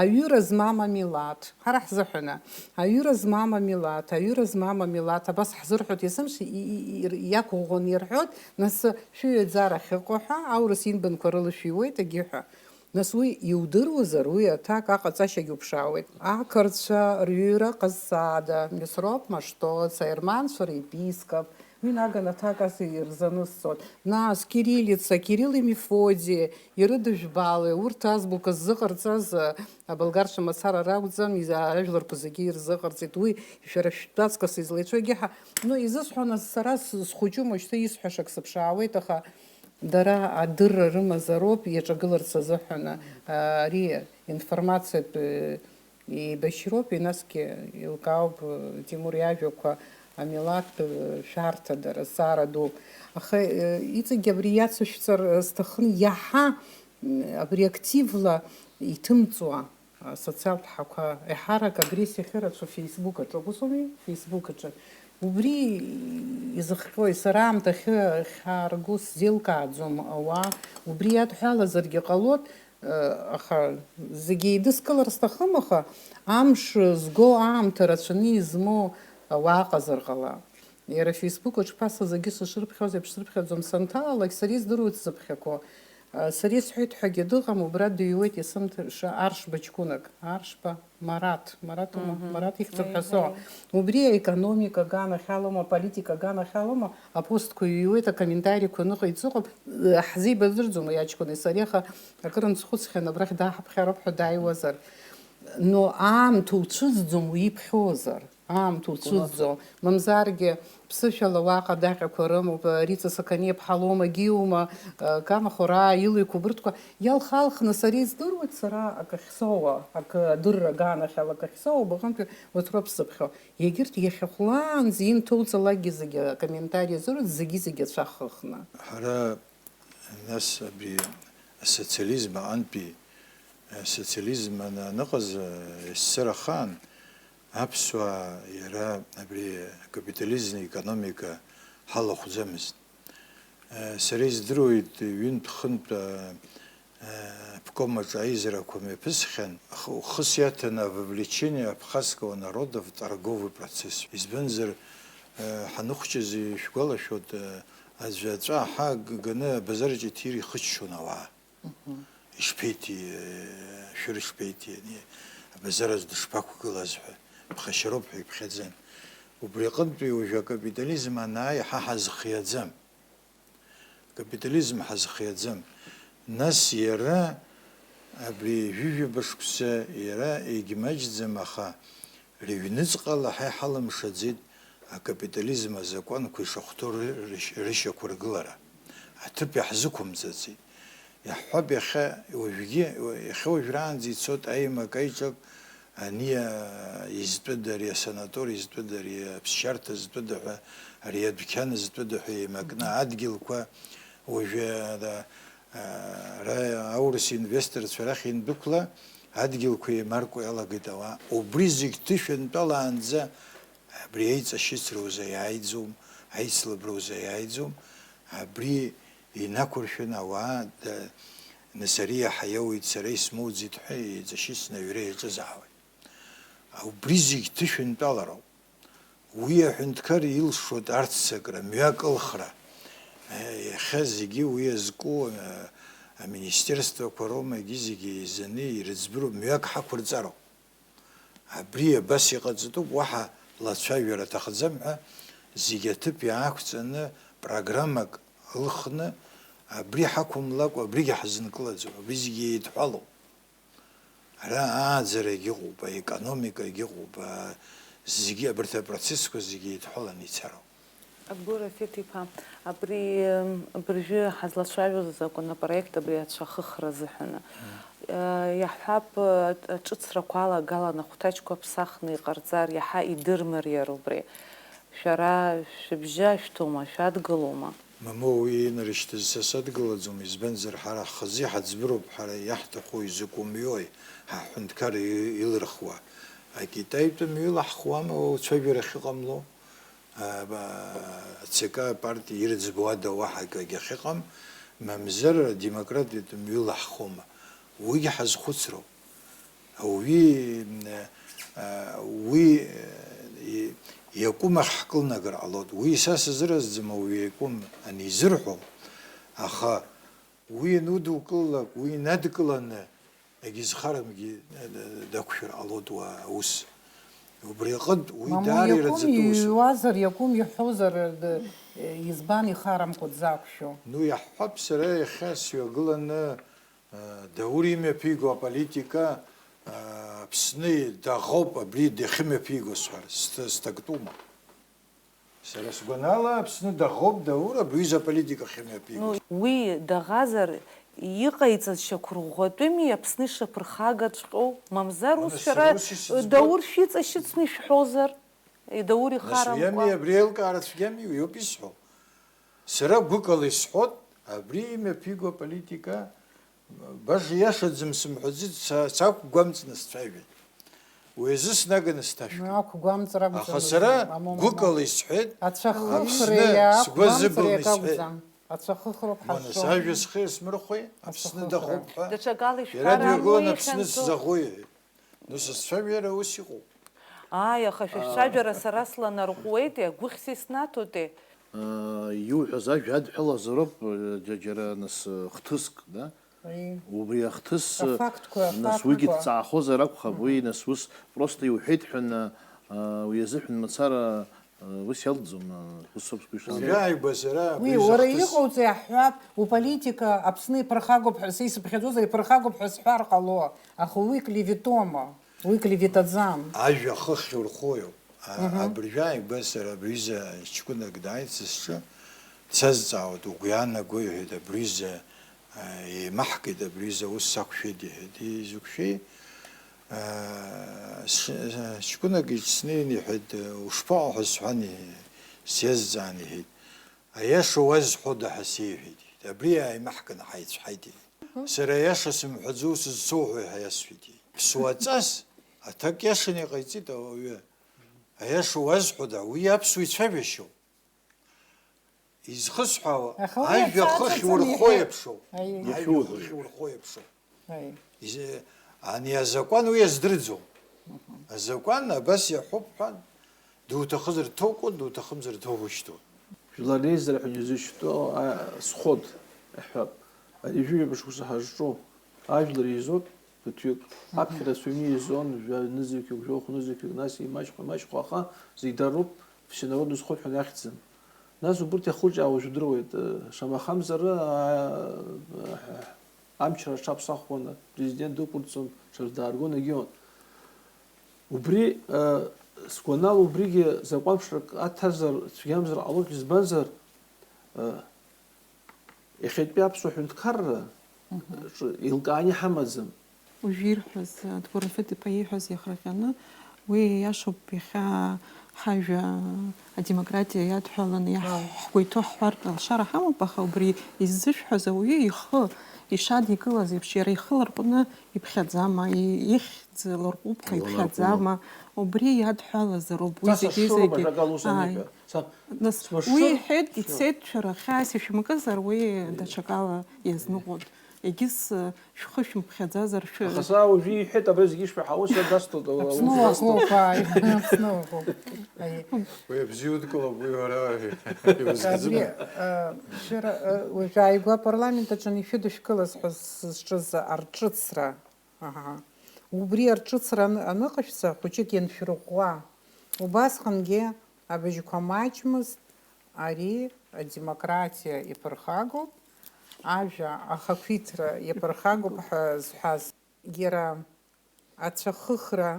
Аҩыра змам амилаҭ, ҳара ҳзыҳәаны, аҩыра змам амилаҭ, аҩыра змам амилаҭ, абас ҳзырҳәоит, есымша и-, и-, ир-, иақәыӷәӷәаны ирҳәоит, нас шәыҩаӡара ахьыҟоу ҳәа, аурыс инбанқәа рыла шәиуеит, егьи ҳәа. Нас уи иудыруазар, уи аҭак аҟаҵашьагьы уԥшаауеит. Ақырҭцәа рҩыра ҟазҵаада, Месроп Маштоц, аерманцәа репископ, Уи наган аҭак ас ирзанысҵоит. Нас, кириллица, Кирилли Мефодии ирыдыжәбалеи, урҭ азбука ззыҟарҵаз, а, аболгарцәа мацара ракәӡам, из-, ажәларқәа зегьы ирзыҟарҵеит. Уи шәара шәтәы аҵкыс излеицәоу егьи ҳа-, ну, изысҳәо, нас, сара с-, схәыҷума, шьҭа исҳәашак сыԥшаауеит, аха дара адырра рымазароуп иаҿагыларц азыҳәан, а, ари информациатә, э, Еибашьроуп, насгьы еилкаауп, Тимур иажәақәа, амилаҭтә шәарҭадара, зҵаара дууп. Аха, э, иҵегь абри иацышәҵар, э, сҭахын, иаҳа, м, абри активла иҭымҵуа, а, социалтә ҳақәа, еиҳарак агрессиа ахьырацәоу Facebook аҿы, ус ауми? Facebook аҿы. Убри изыхҟьои, сара аамҭа ахьы-, ахьаарго сзеилкааӡом, ауаа убри иадҳәалазаргьы ҟалоит, Аха зегьы еидыскылар сҭахым, аха амш зго аамҭа рацәаны измоу ауаа ыҟазар ҟалап. Иара Facebook аҿы ԥаса зегьы сышрыԥхьоз еиԥш срыԥхьаӡом, санҭалалак сара издыруеит сзыԥхьақәо. Сара исҳәеит ҳәагьы дыҟам, убра дыҩуеит есымша Аршба ҷкәынак. Аршба Мараҭ, Мараҭ ума? Мгм. Мараҭ ихьӡуп ҳәа Аиеи, соуам. Аиеи. Убри аекономика аганахьалома, аполитика аганахьалома, апостқәа иҩуеит, акомментариқәа ныҟаиҵо ыҟоуп, ҳзеибадырӡом уи аҷкәыни сареи, аха акыр нсхәыцхьан, абрахь дааҳаԥхьароуп ҳәа дааиуазар. Но аамҭа уцәыӡӡом уиԥхьозар. Аамҭа уцәыӡӡо, мамзаргьы ԥсышәала уаҟа адаҟьақәа рымоуп, Риҵа Сақаниаԥҳа лоума, Гиума, Кама Хәараа илыҩқәа убырҭқәа иалхалхны сара издыруеит, сара акы ахьсоуа, акы адырра аганахьала акы ахьсоуа, убаҟантәи уаҵәроуп сзыԥхьо. Егьырҭ иахьахәлаанӡа инҭоуҵалакгьы зегьы акомментари азыруит, зегьы-зегьы ацәа хыхны. Ҳара, нас, абри асоциализм аҟынтәи, асоциализм ан-, аныҟаз, СССР ахаан, аԥсуаа иара абри акапитализм економика ҳалахәӡамызт. Сара издыруеит, ҩынтә-хынтә обком аҿы аизарақәа мҩаԥысхьан, х-, хыс иаҭаны вовлечение абхазского народа в торговый процесс. Избанзар, ҳаныхәҷыз ишәгәалашәоит, аӡәы аҵәа аҳа г-, ганы абазар аҿы иҭир ихыччон ауаа. Ишԥеиҭи, шәыр шԥеиҭи, ани абазар аҿы дышԥақәгылаз ҳәа, ԥхашьароуп ҳәа иԥхьаӡан. Убри аҟынтәи уажәы акапитализм анааи, ҳа ҳазхиаӡам. Акапитализм ҳазхиаӡам. Нас иара абри ҩажәа шықәса иара егьмаҷӡам, аха рыҩныҵҟала ҳа иҳалымшаӡеит акапитализм азакәанқәа ишахәҭоу ры-, рышь-, рышьақәыргылара. Аҭыԥ иаҳзықәымҵаӡеит. Иаҳҳәап, иахьа уажәгьы, иахьа уажәраанӡа ицоит аимак-аиҿак, ани, а, изтәыда, ари асанатор изтәыда, ари аԥсшьарҭа зтәыда ҳәа, ари адәқьан зтәыда ҳәа еимакны адгьылқәа уажәы, а, а, ара аурыс инвесторцәа рахь иандәықәла, адгьылқәа еимаркуа иалагеит ауаа. Убри зегь ҭышәынтәалаанӡа абри аиҵашьыцра узаиааиӡом, аицлабра узаиааиӡом, абри инақәыршәаны ауаа, да, нас ари иаҳа иауеит, сара исмоуӡеит ҳәа еиҵашьыцны аҩра иаҿызаауеит. Убри зегь ҭышәынтәалароуп. Уи аҳәынҭқар илшоит арццакра, мҩак ылхра. Иахьа зегьы уи иазку, а, аминистерствақәа роума, егьи зегьы еизаны ирыӡбароуп, мҩак ҳақәырҵароуп. Абри абас иҟаҵатәуп, уаҳа лацәажәара аҭахӡам ҳәа, зегь аҭыԥ иаақәҵаны программак ылхны, абри ҳақәымлакәа абригьы ҳазынкылаӡом, абри зегьы еидҳәалоуп. Ара ааӡарагь ыҟоуп, аекономикагь ыҟоуп, а, зегьы, абарҭ апроцессқәа зегьы еидҳәаланы ицароуп. Агәыр Рафеҭ-иԥа, абри, м, абыржәы ҳазлацәажәоз азы акәын апроект абри ацәахыхра азыҳәаны. Э, иаҳҳәап, э, аҿыцрақәа алагалан ахәҭаҷқәа ԥсахны иҟарҵар, иаҳа идырмариар убри. Шәара шәыбжьы ашәҭома, шәадгылома? Мамоу, уи инарышьҭыз са садгылаӡом, избанзар, ҳара ҳхазы иҳаӡбыроуп, ҳара иаҳҭаху изакәу мҩои, ҳаҳәынҭқар и-, илырхуа. Акитаитәы мҩыла ҳхуама уцәажәара ахьыҟамло? А, ба-, ЦК апартиа ирыӡбуада уаҳа акгьы ахьыҟам, мамзар адемократиатә мҩыла ҳхоума? Уигьы ҳазхәыцроуп. Ауаҩы, а, уи, и-, иакәым ахь ҳкылнагар ҟалоит. Уи са сазыразӡам ауаҩы иакәым анизырҳәо, аха уи анудукыллак, уи инадкыланы, егьызхарамгьы, э, дақәшәар ҟалоит уа аус. Убри аҟынтә уи Мамоу, даара иакәым, ираӡатәу усуп. Иҩуазар, иакәым, иҳәозар, д-, э, избан ихарамкәа дзақәшәо? Ну, иаҳҳәап, сара иахьа сҩагыланы, э, Даур имҩаԥиго аполитика, э, Аԥсны даӷоуп, абри дахьымҩаԥиго сҳәар, сҭ-, сҭактәума? Сара сгәанала, Аԥсны даӷоуп Даур, абри аҩыза аполитика ахьымҩаԥиго. Ну, уи даӷазар, иҟаиҵаз шьақәырӷәӷәатәыми Аԥсны ишаԥырхагаҵәҟьоу? Мамзар, ус Мамзар, шәара, ус исыӡбоит. Даур шәиҵашьыцны ишәҳәозар? Даур Нас ихарамкәа. Уиами, абри аилкаара цәгьами, уи ауп исҳәо. Сара гәыкала исҳәот, абри имҩаԥиго аполитика Баша иашаӡам сымҳәаӡеит, са, сақәгәамҵны сцәажәеит. Уи азы снаганы сҭашәкит. Ақәгәамҵра акәӡам. Аха сара амома гәыкала исҳәеит, Ацәахыхреи Аԥсны сгәы ақәгәамҵреи азыбылны акы исҳәеит. Акәӡам. Ацәахыхроуп Мана ҳазшо. Сажәа схы иасмырхәеи, Аԥсны Ацәахыхра. Дахоуп ҳәа. Даҽакала Иара ишәҳәар дҩагылан амуеи, Аԥсны шәанцо? Сзаӷоу иҳәеит. Нас сцәажәара ус иҟоуп. Ааи, аха шәа шәцәажәара сара сланарҟәуеитеи, агәыхьс иснаҭотеи? Иуҳәаз ажәа адҳәалазароуп, џьа-, џьара нас, хҭыск, да? Уи. Убри ахҭыс, Афактқәа, нас уигьы афактқәа. Дҵаахозар акәхап, уи нас ус просто иуҳәеит ҳәа, уи азыҳәан мацара, ус иалҵӡом, ус ауп сгәы ишаанагоу. Уажәы ааигәа сара Уи, абри уара захҭыс иҟоуҵеи аҳҳәап, уполитика Аԥсны иԥырхагоуп ҳәа, са исыԥхьаӡозар иԥырхагоуп ҳәа сҳәар ҟало, аха уи клеветома, уи клеветаӡам. Ажәа ахы ахьурхои ауп. А, абыржәы ааигәа сара абри ҩыза ҷкәынак дааит сызҿу, дсазҵаауеит, угәы иаанагои, иҳәеит, абри ҩыза, а, еимаҳкит, абри ҩыза ус сақәшәеит, иҳәеит, изықәшәеи? А, с-, ҷкәынак иҽснеин иҳәеит, ушԥаҟоу ҳәа сҳәан, сиазҵаан, иҳәеит, аиаша уазҳәода ҳәа сеиҳәеит, иҳәеит, абри ааимаҳкын ҳаицәҳаит, иҳәеит. Сара аиаша сымҳәаӡо сызцоуҳәои ҳәа иасҳәеит, иҳәеит. Ԥсуаҵас аҭак иашаны иҟаиҵеит ауаҩы. Аиаша уазҳәода, уи аԥсуа ицәажәашьоуп. Изхысҳәаауа, Аха уи ажәа аҵаҵаҵаны хыхь урхо иҳәеит. Еиԥшоуп. Аиеи. Ажәа Иахьуҳәо. Хыхь урхо еиԥшоуп. Аиеи. Изы-, ани азакәан уи аздырӡом. Азакәан абас иаҳәоуп ҳәа, дуҭахызар ҭоукуан, дуҭахымзар ҭоушьҭуан. Жәлар реизара ҳәа изышьҭоу, а, сход, иаҳҳәап, ари жәаҩа шықәса ҳазҿу ажәлар еизоуп, ԥыҭҩык. Аԥхьара сҩны еизон, жәа-, нызқьҩык, жәохә нызқьҩык, нас имаҷхо, имаҷхо, аха зегь дароуп, всенародный сход ҳәа иахьӡым. Нас убырҭ иахуҿиаауа уажә удыруеит, э, шамахамзар, а, а, амчра аҽаԥсахуан, апрезидент дықәырҵон, ҽаӡә дааргон, егьион. Убри, э, сгәанала, убригьы закәанԥшрак аҭазар, цәгьамзар ҟалоит, избанзар, э, иахьатәи аԥсуа ҳәынҭқарра Мгм. ҿы еилкааны иҳамаӡам. Уажә ирҳәаз, Адгәыр Рафеҭ-иԥа ииҳәаз иахраҟьаны, уи иашоуп, иахьа ҳажәа адемократиа иадҳәаланы иаҳ-, Ааи. ҳгәы иҭоу ҳҳәартә алшара ҳамоуп, аха убри иззышәҳәаз ауаҩы ихы ишадикылаз еиԥш, иара ихы ларҟәны иԥхьаӡама, и-, ихьӡ ларҟәуп ҳәа Илнарҟәума. Иԥхьаӡама, убри иадҳәалазароуп уи Са зегьы сашшыроуп зегьы. Ажәакала Ааи. Узанижәа. Са Нас сбашшыр-, уи иҳәеит, ицеит, шәара, хьаас ишәымкызар, уи даҽакала иазныҟәоит. Егьыс, шәхы шәымԥхьаӡазар, шәы- Аха са уажәы иҳәеит, абра зегьы ишәаҳауа, сара дасҭоит, Аԥсны уаӷоуп, ааи, Аԥсны уаӷоуп. Аиеи. Уи абзиа удкылоуп, уи уара Абри, иузгӡыма? Э, шәара, э, уажә ааигәа апарламент аҿы ишәыдышәкылаз ҳәа зызҿыз арҿыцра. Аҳа. Убри арҿыцра аны-, аныҟашәҵа, хәыҷык ианшәырӷәӷәа, убасҟангьы абыжьқәа маҷмызт, ари адемократиа иаԥырхагоуп, ажәа ахақәиҭра иаԥырхагоуп ҳәа зҳәаз. Иара ацәахыхра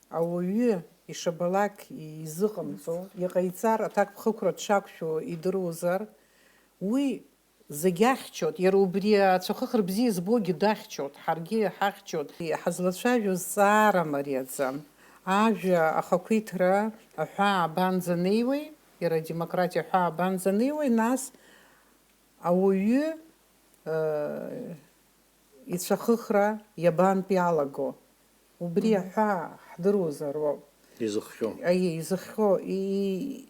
ауаҩы ишабалак изыҟамҵо, иҟаиҵар аҭакԥхықәра дшақәшәо идыруазар, уи зегь ахьчоит, иара убри ацәахыхра бзиа збогьы дахьчоит, ҳаргьы иҳахьчоит. Ҳазлацәажәо зҵаара мариаӡам. Ажәа ахақәиҭра аҳәаа абанӡанеиуеи, иара адемократиа аҳәаа абанӡанеиуеи, нас ауаҩы, э, ицәахыхра иабантә иалаго? Убри Мгм. аҳәаа ҳдыруазароуп. Изыхҟьо. Аиеи, изыхҟьо. И-,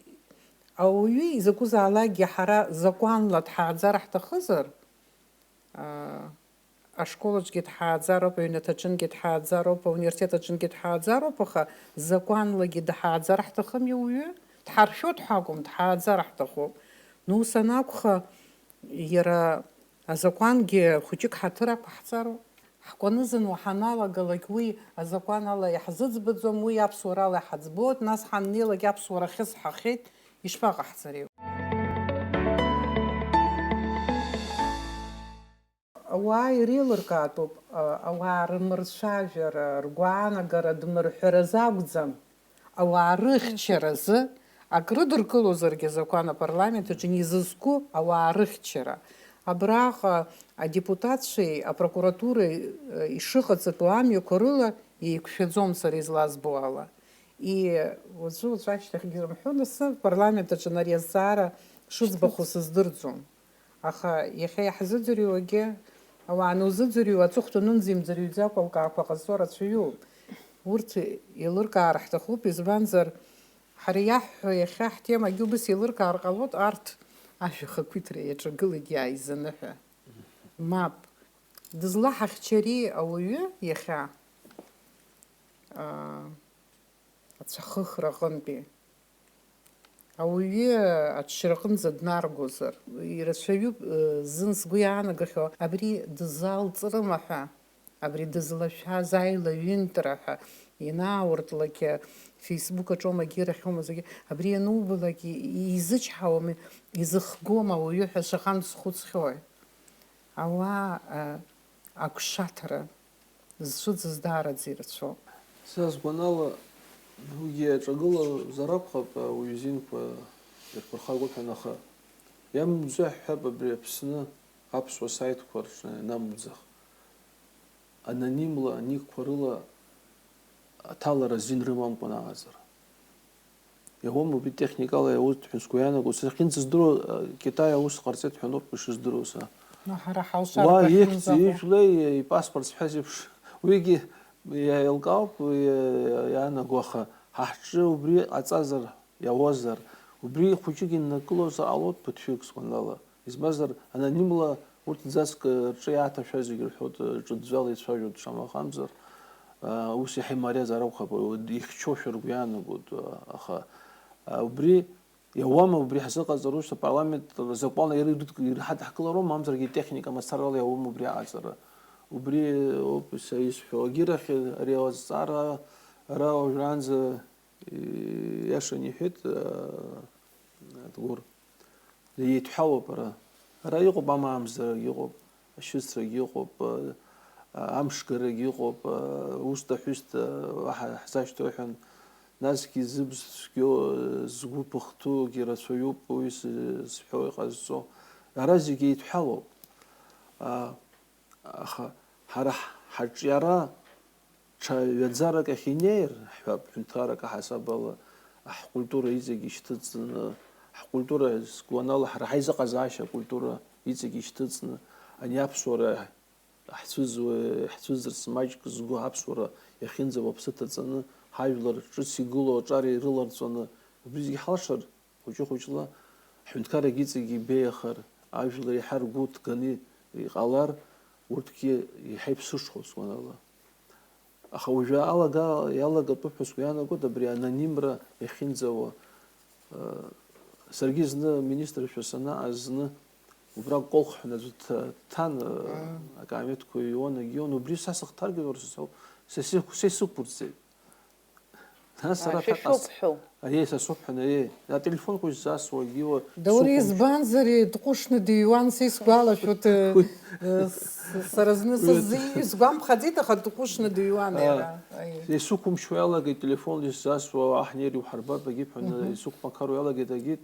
ауаҩы изакәызаалакгьы ҳара закәанла дҳааӡар ҳҭахызар, аа, ашколаҿгьы дҳааӡароуп, аҩнаҭаҿынгьы дҳааӡароуп, ауниверситет аҿынгьы дҳааӡароуп, аха закәанлагьы дҳааӡар ҳҭахым иуҩы, дҳаршәоит ҳәа акәым, дҳааӡар ҳҭахуп. Ну, ус анакәха, иара азакәангьы хәыҷык ҳаҭыр ақәаҳҵароуп. Ҳкәанызануа ҳаналагалак, уи азакәан ала иаҳзыӡбаӡом, уи аԥсуара ала иҳаӡбоит, нас ҳаннеилак аԥсуара ахьысҳахьеит, ишԥаҟаҳҵари? Ауаа иреилыркаатәуп, а, ауаа рмырцәажәара, ргәаанагара дмырҳәаразы акәӡам. Ауаа рыхьчаразы акрыдыркылозаргьы азакәан апарламент аҿы изызку ауаа рыхьчара. Абраҟа адепутатцәеи апрокуратуреи, э, ишыҟаҵатәу амҩақәа рыла еиқәшәаӡом сара излазбо ала. И уаҵәы-уаҵәы ашьҭахьгьы рымҳәо, нас апарламент аҿы ари азҵаара шыӡбахо сыздырӡом. Аха иахьа иаҳзыӡырҩуагьы, ауаа анузыӡырҩуа, аҵыхәтәанынӡа имӡырҩӡакәа алкаақәа ҟазҵо рацәаҩуп. Урҭ еилыркаар ҳҭахуп, избанзар, ҳара иаҳҳәо иахьа ҳтемагьы убыс еилыркаар ҟалоит, арҭ ажәа ахақәиҭра иаҿагылеит иааизаны ҳәа. Мап. Дызлаҳахьчари ауаҩы иахьа? Аа, ацәахыхра аҟынтәи. Ауаҩы аҽшьраҟынӡа днаргозар, ирацәаҩуп, э, зын сгәы иаанагахьоу, абри дызалҵрыма ҳәа, абри дызлашәаз аилаҩынтра ҳәа, ианаауртлак, э, Facebook аҿоума, егьирахьоума зегьы, абри ианубалак, и-, изычҳауама, изыхгома ауаҩы ҳәа шаҟантә схәыцхьои? Ауаа, э, агәшаҭара зцәыӡыз даараӡа ирацәоуп. Са сгәанала, Уигьы аҿагылазар акәхап, ауаҩы изинқәа ирԥырхагоуп ҳәа, аха иамуӡо ҳҳәап абри Аԥсны аԥсуа саитқәа рҿы ианамуӡах. Анонимла, никқәа рыла аҭалара азин рымамкәан аҟаҵара. Иауам убри техникала иаузҭ ҳәа сгәы иаанагоит. Сара ахьынӡаздыруа, Китай аус ҟарҵеит ҳәа ауп ишыздыруа са. Ну, ҳара ҳалшарақәа Уа ихьӡ ахьынӡаҟоу. Ижәлеи ипаспорт зҳәаз еиԥш, уигьы иа-, еилкаауп, иа-, иаанаго, аха ҳа ҳҿы убри ҟаҵазар, иауазар, убри хәыҷык иннакылозар ҟалоит ԥыҭҩык сгәанала. Избанзар, анонимла урҭ ӡаск рҿы иааҭашәа зегьы рҳәоит, ҿыҭӡала ицәажәоит, шамахамзар, а, ус иаҳа имариазар акәхап, ихьчошәа ргәы иаанагоит, а, аха, а, убри иауама, убри ҳзыҟаҵар, ус апарламент азакәан иара идыдк-, ирҳадҳкылароума, мамзаргьы техника мацарала иауама убри аҟаҵара? Убри ауп са исҳәо. Агьырахь ари азҵаара ара уажәраанӡа Иашан иҳәеит, э, Адгәыр. Еидҳәалоуп ара. Ара иҟоуп амаамзарагь ыҟоуп, ашьыцрагь ыҟоуп, э, амшгарагь ыҟоуп, э, усҭа-ҳәысҭа уаҳа ҳзашьҭоу ҳәан. Насгьы зыбз цәгьоу, э, згәы ԥыхҭоугьы рацәаҩуп, уи сы-, сҳәо иҟазҵо. Ара зегьы еидҳәалоуп. А, аха ҳара ҳ-, ҳаҿиара Ҽа ҩаӡарак ахь инеир, ҳҳәап, ҳәынҭқаррак аҳасабала, ҳкультура иҵегь ишьҭыҵны, ҳкультура, сгәанала, ҳара ҳаизыҟазаашьа акультура иҵегь ишьҭыҵны, ани аԥсуара ҳцәыӡуа, ҳцәыӡырц маҷк згәы аԥсуара иахьынӡауа аԥсы ҭаҵаны, ҳажәлар ҿыц игылоу аҿар ирыларҵәаны, убри зегь ҳалшар, Хәыҷы-хәыҷла ҳҳәынҭқаррагьы иҵегь ибеиахар, ажәлар иаҳа ргәы ҭганы иҟалар, урҭгьы иаҳа иԥсыҽхоит сгәанала. Аха уажәы алага, иалагатәуп ҳәа сгәы иаанагоит абри анонимра иахьынӡауа. Саргьы зны министршәа санаҟаз зны убра колхҳәа аӡәы дҭ-, дҭан, акаамеҭқәа иуан, агьион, убри са сыхҭаркит, уара, са сау-, са сықә-, са исықәырҵеит. Нас сара А, шәа аҭак ҟас-, шәоуп ҳәоу? Аиеи, са соуп ҳәа, аиеи. Ателефон хәыҷ засуа, агьиуа Даур, сықәымшәо. Избанзар, дҟәышны дыҩуан, са исгәалашәоит, э, Уи э, с-, сара зны Уи сыззиҩыз сгәамԥхаӡеит, аха дҟәышны дыҩуан А, иара. Аиеи. Исықәымшәо иалагеит, телефон исзасуа, аҳ, нер иуҳарбап, агьип ҳәа, Мгм. исықәмақаруа иалагеит, агьит.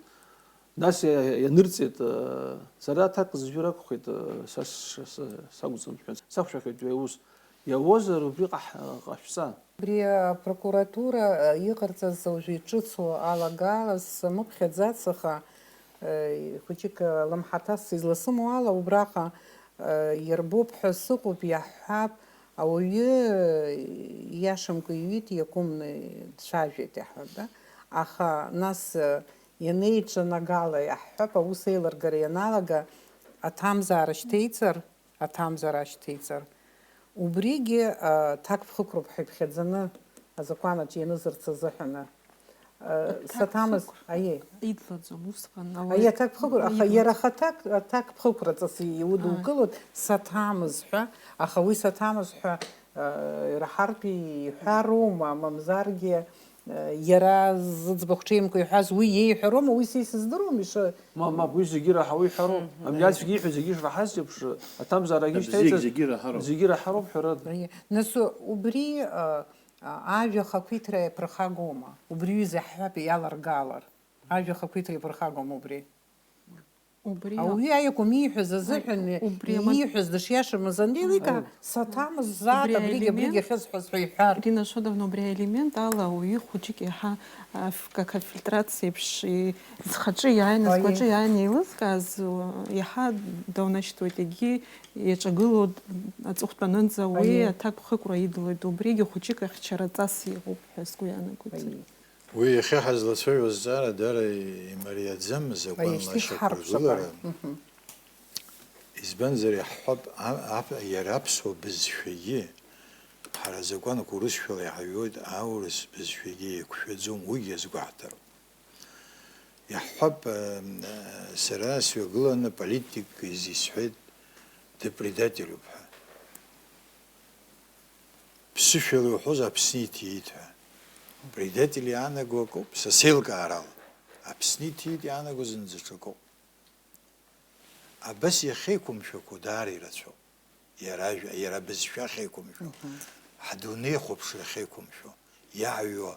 Нас иа-, ианырҵеит, э, сара аҭак зжәыр акәхеит, э, са с-, с-, сакәӡам, сҳәан. Сақәшәахьеит уи аус. Иауазар, убри ҟаҳ-, ҟашәҵа. Абри апрокуратура, э, иҟарҵаз уажәы иҿыцу алагала смыԥхьаӡац, аха, э, хәыҷык, э, лымҳаҭас изласымоу ала, убраҟа, э, иарбоуп ҳәа сыҟоуп, иаҳҳәап, ауаҩы, э, ииашамкәа иҩит, иакәымны дцәажәеит, иаҳҳәап, да? Аха нас, э, ианеиҿанагала, иаҳҳәап, аус еилыргара ианалага, аҭамзаара шьҭеиҵар, аҭамзар ашьҭеиҵар. Убригьы, а, ҭакԥхықәроуп ҳаиԥхьаӡаны азакәанаҿ ианызарц азыҳәаны. А, Аҭакԥхықәра саҭамыз, аиеи. Идлаӡом усҟан, Аиеи, ауаҩы аҭакԥхықәра, аха идлаӡом. Иара ахаҭак, аҭакԥхықәра ҵас Ааи. Иудукылоит, саҭамыз ҳәа, аха уи саҭамыз ҳәа, а, иара ҳартәи иҳәароума, мамзаргьы, Иара зыӡбахә ҽеимкәа иҳәаз уи иеиҳәароума, уи са исыздыруам, иша- Мап, мап, уи зегьы раҳауа иҳәароуп. Мгм. Абри аӡәгьы ииҳәо зегьы ишраҳаз еиԥш, аҭамзаарагьы Абзиагь шьҭаиҵаз зегьы раҳароуп. Зегьы раҳароуп, ҳәарада. Аиеи. Нас убри, а, а, ажәа ахақәиҭра иаԥырхагоума? Убри ҩыза ҳҳәап, иаларгалар. Ажәа ахақәиҭра иаԥырхагоума убри? Убри Ауаҩы аиакәым ииҳәаз азыҳәан, убри аман- ииҳәаз дышиашамыз анеиликаа, Аиеи. Саҭамыз зааит, убри абригь, абригь аелемент, ахьысҳәаз ҳәа иҳәар. Ирина Шодовна, убри аелемент ала ауаҩы хәыҷык иаҳа, а, ф-, как фильтрациа еиԥш, и-, зхаҿы иааины, Аиеи. Згәаҿы иааины еилызкааз, уа, иаҳа даунашьҭуеит, егьи иаҿагылоу аҵыхәтәанынӡа уи Аиеи. Аҭакԥхықәра идлоит, убригьы хәыҷык ахьчараҵас иҟоуп ҳәа сгәы иаанагоит. Аиеи. Уи иахьа ҳазлацәажәо азҵаара даара имариаӡам, закәанла Аиашьҭеи ашьақәыргылара. Ҳарԥшақәа. Мгм. Избанзар, иаҳҳәап, а-, ап-, иара аԥсуа бызшәагьы, ҳара азакәанқәа урысшәала иаҳаҩуеит, аурыс бызшәагьы еиқәшәаӡом, уигьы азгәаҳҭароуп. Иаҳҳәап, э, сара сҩагыланы политик изисҳәеит, дыпредателуп ҳәа. Ԥсышәала иуҳәозар, Аԥсны иҭиит ҳәа. Предатель иаанаго акоуп, са сеилкаарала. Аԥсны иҭиит иаанаго зынӡа ҽакоуп. Абас иахьеиқәымшәақәо даара ирацәоуп. Иара ажәа, иара абызшәа ахьеиқәымшәо. Мгм. Ҳдунеихәаԥшра ахьеиқәымшәо. Иааҩуа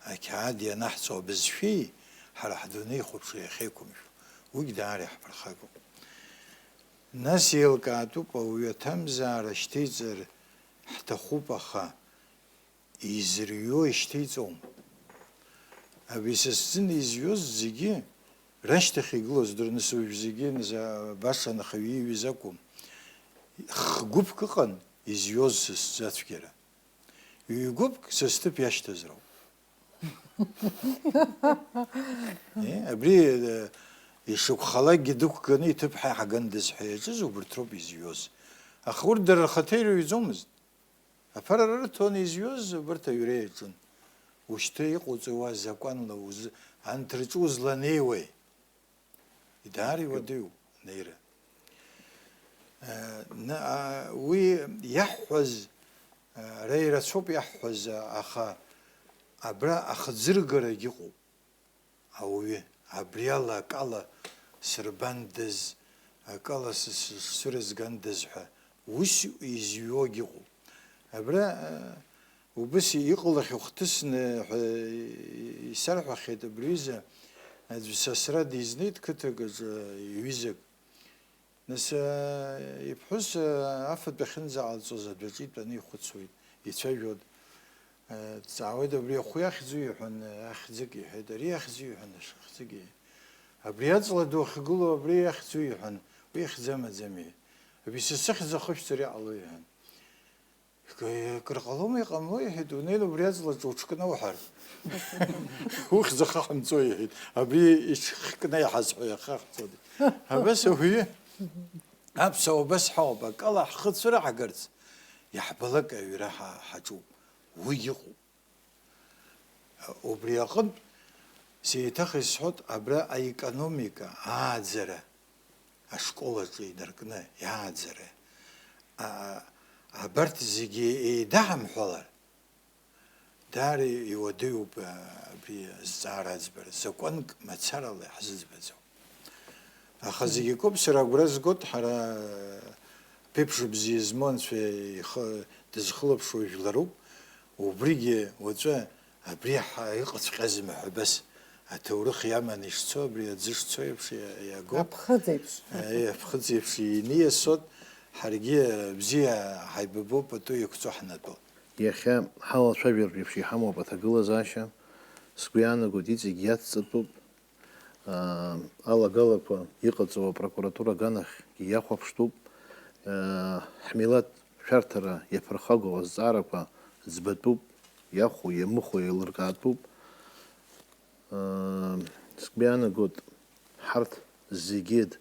Ақьаад ианаҳҵо абызшәеи ҳара ҳдунеи хәаԥшреи иахьеиқәымшәо, уигь даара иаҳԥырхагоуп. Нас еилкаатәуп, ауаҩы аҭамзаара шьҭеиҵар ҳҭахуп, аха изырҩуа ишьҭеиҵом. Абри са сзын изҩуаз зегьы рашьҭахь игылоз дырны сыжә зегьы нза-, баша анхаҩы ииҩыз акәым. Х-гәыԥк ыҟан изҩуаз са сзы ацәгьара. Ҩ-гәыԥк са сҭыԥ иашьҭаз роуп. Э, абри, э, ишакәхалакгьы дықәганы иҭыԥҳа иҳагандаз ҳәа иаҿыз убырҭ роуп изҩуаз. Аха урҭ дара рхаҭа ирыҩӡомызт. Аԥара рырҭон изҩуаз убырҭ аҩра иаҿын. Ушьҭа иҟауҵои уа закәанла узы-, анҭ рҿы узланеиуеи? Идаара иуадаҩуп анеира. Э, на-, а, уи иаҳҳәаз, э, ара ирацәоуп иаҳҳәаз, аха абра ахӡыргарагь ыҟоуп. Ауаҩы, абриала акала сырбандаз, акала сы-, сы-, сырызгандаз ҳәа ус изҩуагь ыҟоуп. Абра, э, убыс иҟалахьоу хҭысны ҳәа исарҳәахьеит абри аҩыза, аӡә сасра дизнеит қыҭакаҿы иҩызак. Нас, э, иԥҳәыс, э, афатә ахьынӡаҟалҵоз адәаҿы итәаны ихәыцуеит, ицәажәоит. Э, дҵаауеит, абри ахәы иахьӡу иҳәан, э, ахьӡык иҳәеит, ари иахьӡу иҳәан, ахьӡык иҳәеит. Абри аҵла ду ахьгылоу абри иахьӡу иҳәан, уи ихьӡ амаӡам иҳәеит. Абри са сыхьӡ ахышәҵар иҟало иҳәан. Акыр ҟалома, иҟамло, иҳәеит, унеины убри аҵлаҿы уҽкны уҳар. Ухьӡ ахаҳамҵо, иҳәеит, абри иҽхкны иҳазҳәо иахаҳҵода. Абас ауаҩы, аԥсуаа убас ҳауп, акала ҳхы цәыраҳгарц, иаҳбалак аҩра ҳа-, ҳаҿуп. Уигь ыҟоуп. Убри аҟынтә сеиҭах исҳәот, абра аекономика, ааӡара, ашкол аҿы инаркны иааӡара, а-, абарҭ зегьы еидаҳамҳәалар, даара иуадаҩуп, а, абри азҵаара аӡбара, закәанк мацарала иаҳзыӡбаӡом. Аха зегь акоуп, сара агәра згоит, ҳара ԥеиԥш бзиа змоу Анцәа ихы дызхылаԥшуа жәларуп. Убригьы уаҵәы абри ҳа-, иҟаҵәҟьазма ҳәа абас аҭоурых иаманы ишцо, абри аӡы шцо еиԥш иа-, иагоуп. Аԥхыӡ еиԥш. Аи, аԥхыӡ еиԥш иниасот, ҳаргьы бзиа ҳаибабо пату иақәҵо ҳнатәо. Иахьа ҳалацәажәартә еиԥш иҳамоуп аҭагылазаашьа. Сгәы иаанагоит, иҵегь иацҵатәуп. Аа, алагалақәа иҟаҵоу апрокуратура аганахьгьы иахәаԥштәуп. Аа, ҳмилаҭ шәарҭара иаԥырхагоу азҵаарақәа ӡбатәуп, иахәо, иамыхәо еилыркаатәуп. Аа, сгәы иаанагоит, ҳарҭ зегьы д-,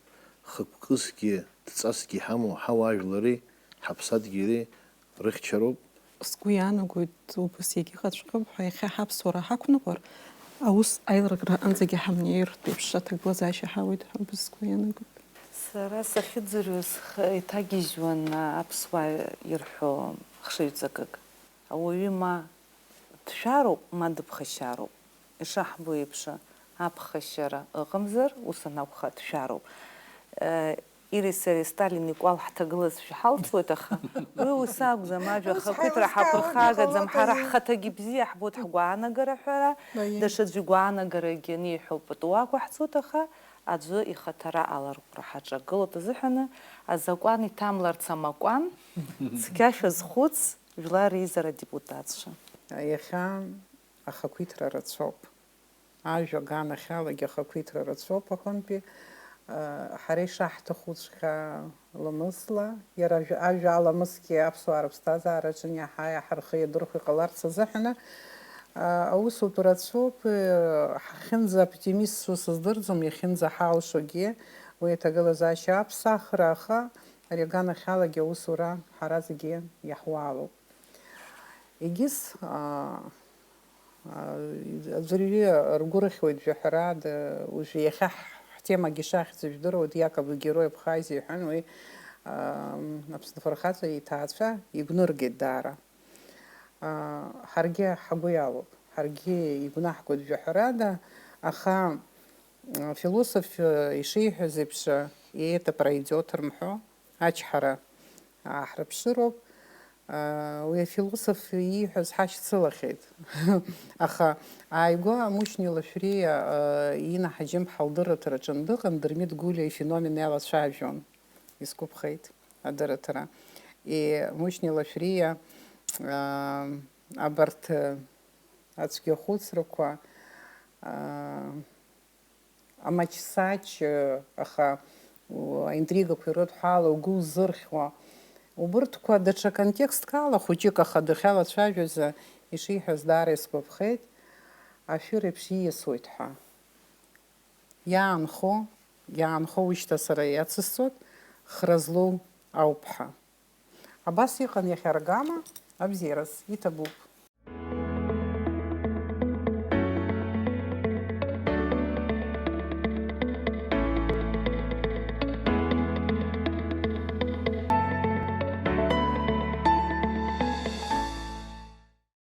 хықәкысгьы, дҵасгьы иҳамоу ҳауаажәлари ҳаԥсадгьыли рыхьчароуп. Сгәы иаанагоит, убыс иагьыҟаҵәҟьоуп ҳәа, иахьа ҳаԥсуара ҳақәныҟәар, аус аилыргара анӡагьы ҳамнеиртә еиԥш аҭагылазаашьа ҳауеит ҳәа убыс сгәы иаанагоит. Сара сахьыӡырҩуа схы иҭагьежьуан аԥсуаа ирҳәо хшыҩҵакык. Ауаҩы ма дшәароуп, ма дыԥхашьароуп. Ишаҳбо еиԥш, аԥхашьара ыҟамзар, ус анакәха, дшәароуп. Иреи сареи Сталин икәал ҳҭагылазшәа ҳалҵуеит, аха уи ус акәӡам, ажәа Ус ахақәиҭра ҳаилыскаауан, ҳаԥырхагаӡам, иҟалоит, ҳара аиеи. Ҳхаҭагьы бзиа иаҳбоит, ҳгәаанагарақәа, Аиеи. Даҽаӡәы игәаанагарагьы аниҳәо пату ақәаҳҵоит, аха аӡәы ихаҭара аларҟәра ҳаҿагылоит азыҳәаны, азакәан иҭамларц амакәан, цқьа шәазхәыц, Жәлар Реизара адепутатцәа. Иахьа ахақәиҭра рацәоуп. Ажәа аганахьалагьы ахақәиҭра рацәоуп аҟынтәи, а, ҳара ишаҳҭахуҵәҟьа ламысла, иара ажәа, ажәа аламысгьы аԥсуаа рыԥсҭазаараҿы иаҳа-иаҳа рхы иадырхәо иҟаларц азыҳәаны, а, аусутә рацәоуп, э, ҳахьынӡа оптимистцәоу сыздырӡом, иахьынӡаҳалшогьы уи аҭагылазаашьа аԥсахра, аха ари аганахьалагьы аусура ҳара зегьы иаҳуалуп. Егьыс, аа, аа, аӡәырҩы ргәы рыхьуеит, жәаҳәарада, уажәы иахьа ҳ-, ҳтемагьы шахьӡу жәдыруеит, иакобы Герой Абхазии ҳәа, уи, аа, Аԥсны Афырхаҵа иҭаацәа игәныргеит даара. Аа, ҳаргьы ҳгәы иалоуп, ҳаргьы игәнаҳгоит, жәаҳәарада, аха, аа, философ, э, ишиҳәаз еиԥш, и это пройдёт рымҳәо, ачҳара ааҳрыԥшыроуп. Уи афилософ ииҳәаз ҳашьцылахьеит. Аха ааигәа Мушьни Лашәриа, Инна Ҳаџьымԥҳа лдырраҭараҿы дыҟан, Дырмит Гәлиа ифеномен иалацәажәон. Исгәаԥхеит адырраҭара. И Мушьни Лашәриа, аа, абарҭ, ацәгьа хәыцрақәа, аа, амаҷсаҷ, аха, у, аинтригақәа ирыдҳәало, угәы узырхьуа, убырҭқәа даҽа контекстк ала хәыҷык, аха дахьалацәажәоз, ишиҳәаз даара исгәаԥхеит, ашәыр еиԥш ииасуеит ҳәа. Иаанхо, иаанхо уи шьҭа сара иацысҵоит, хра злоу ауп ҳәа. Абас иҟан иахьа аргама, абзиараз, иҭабуп.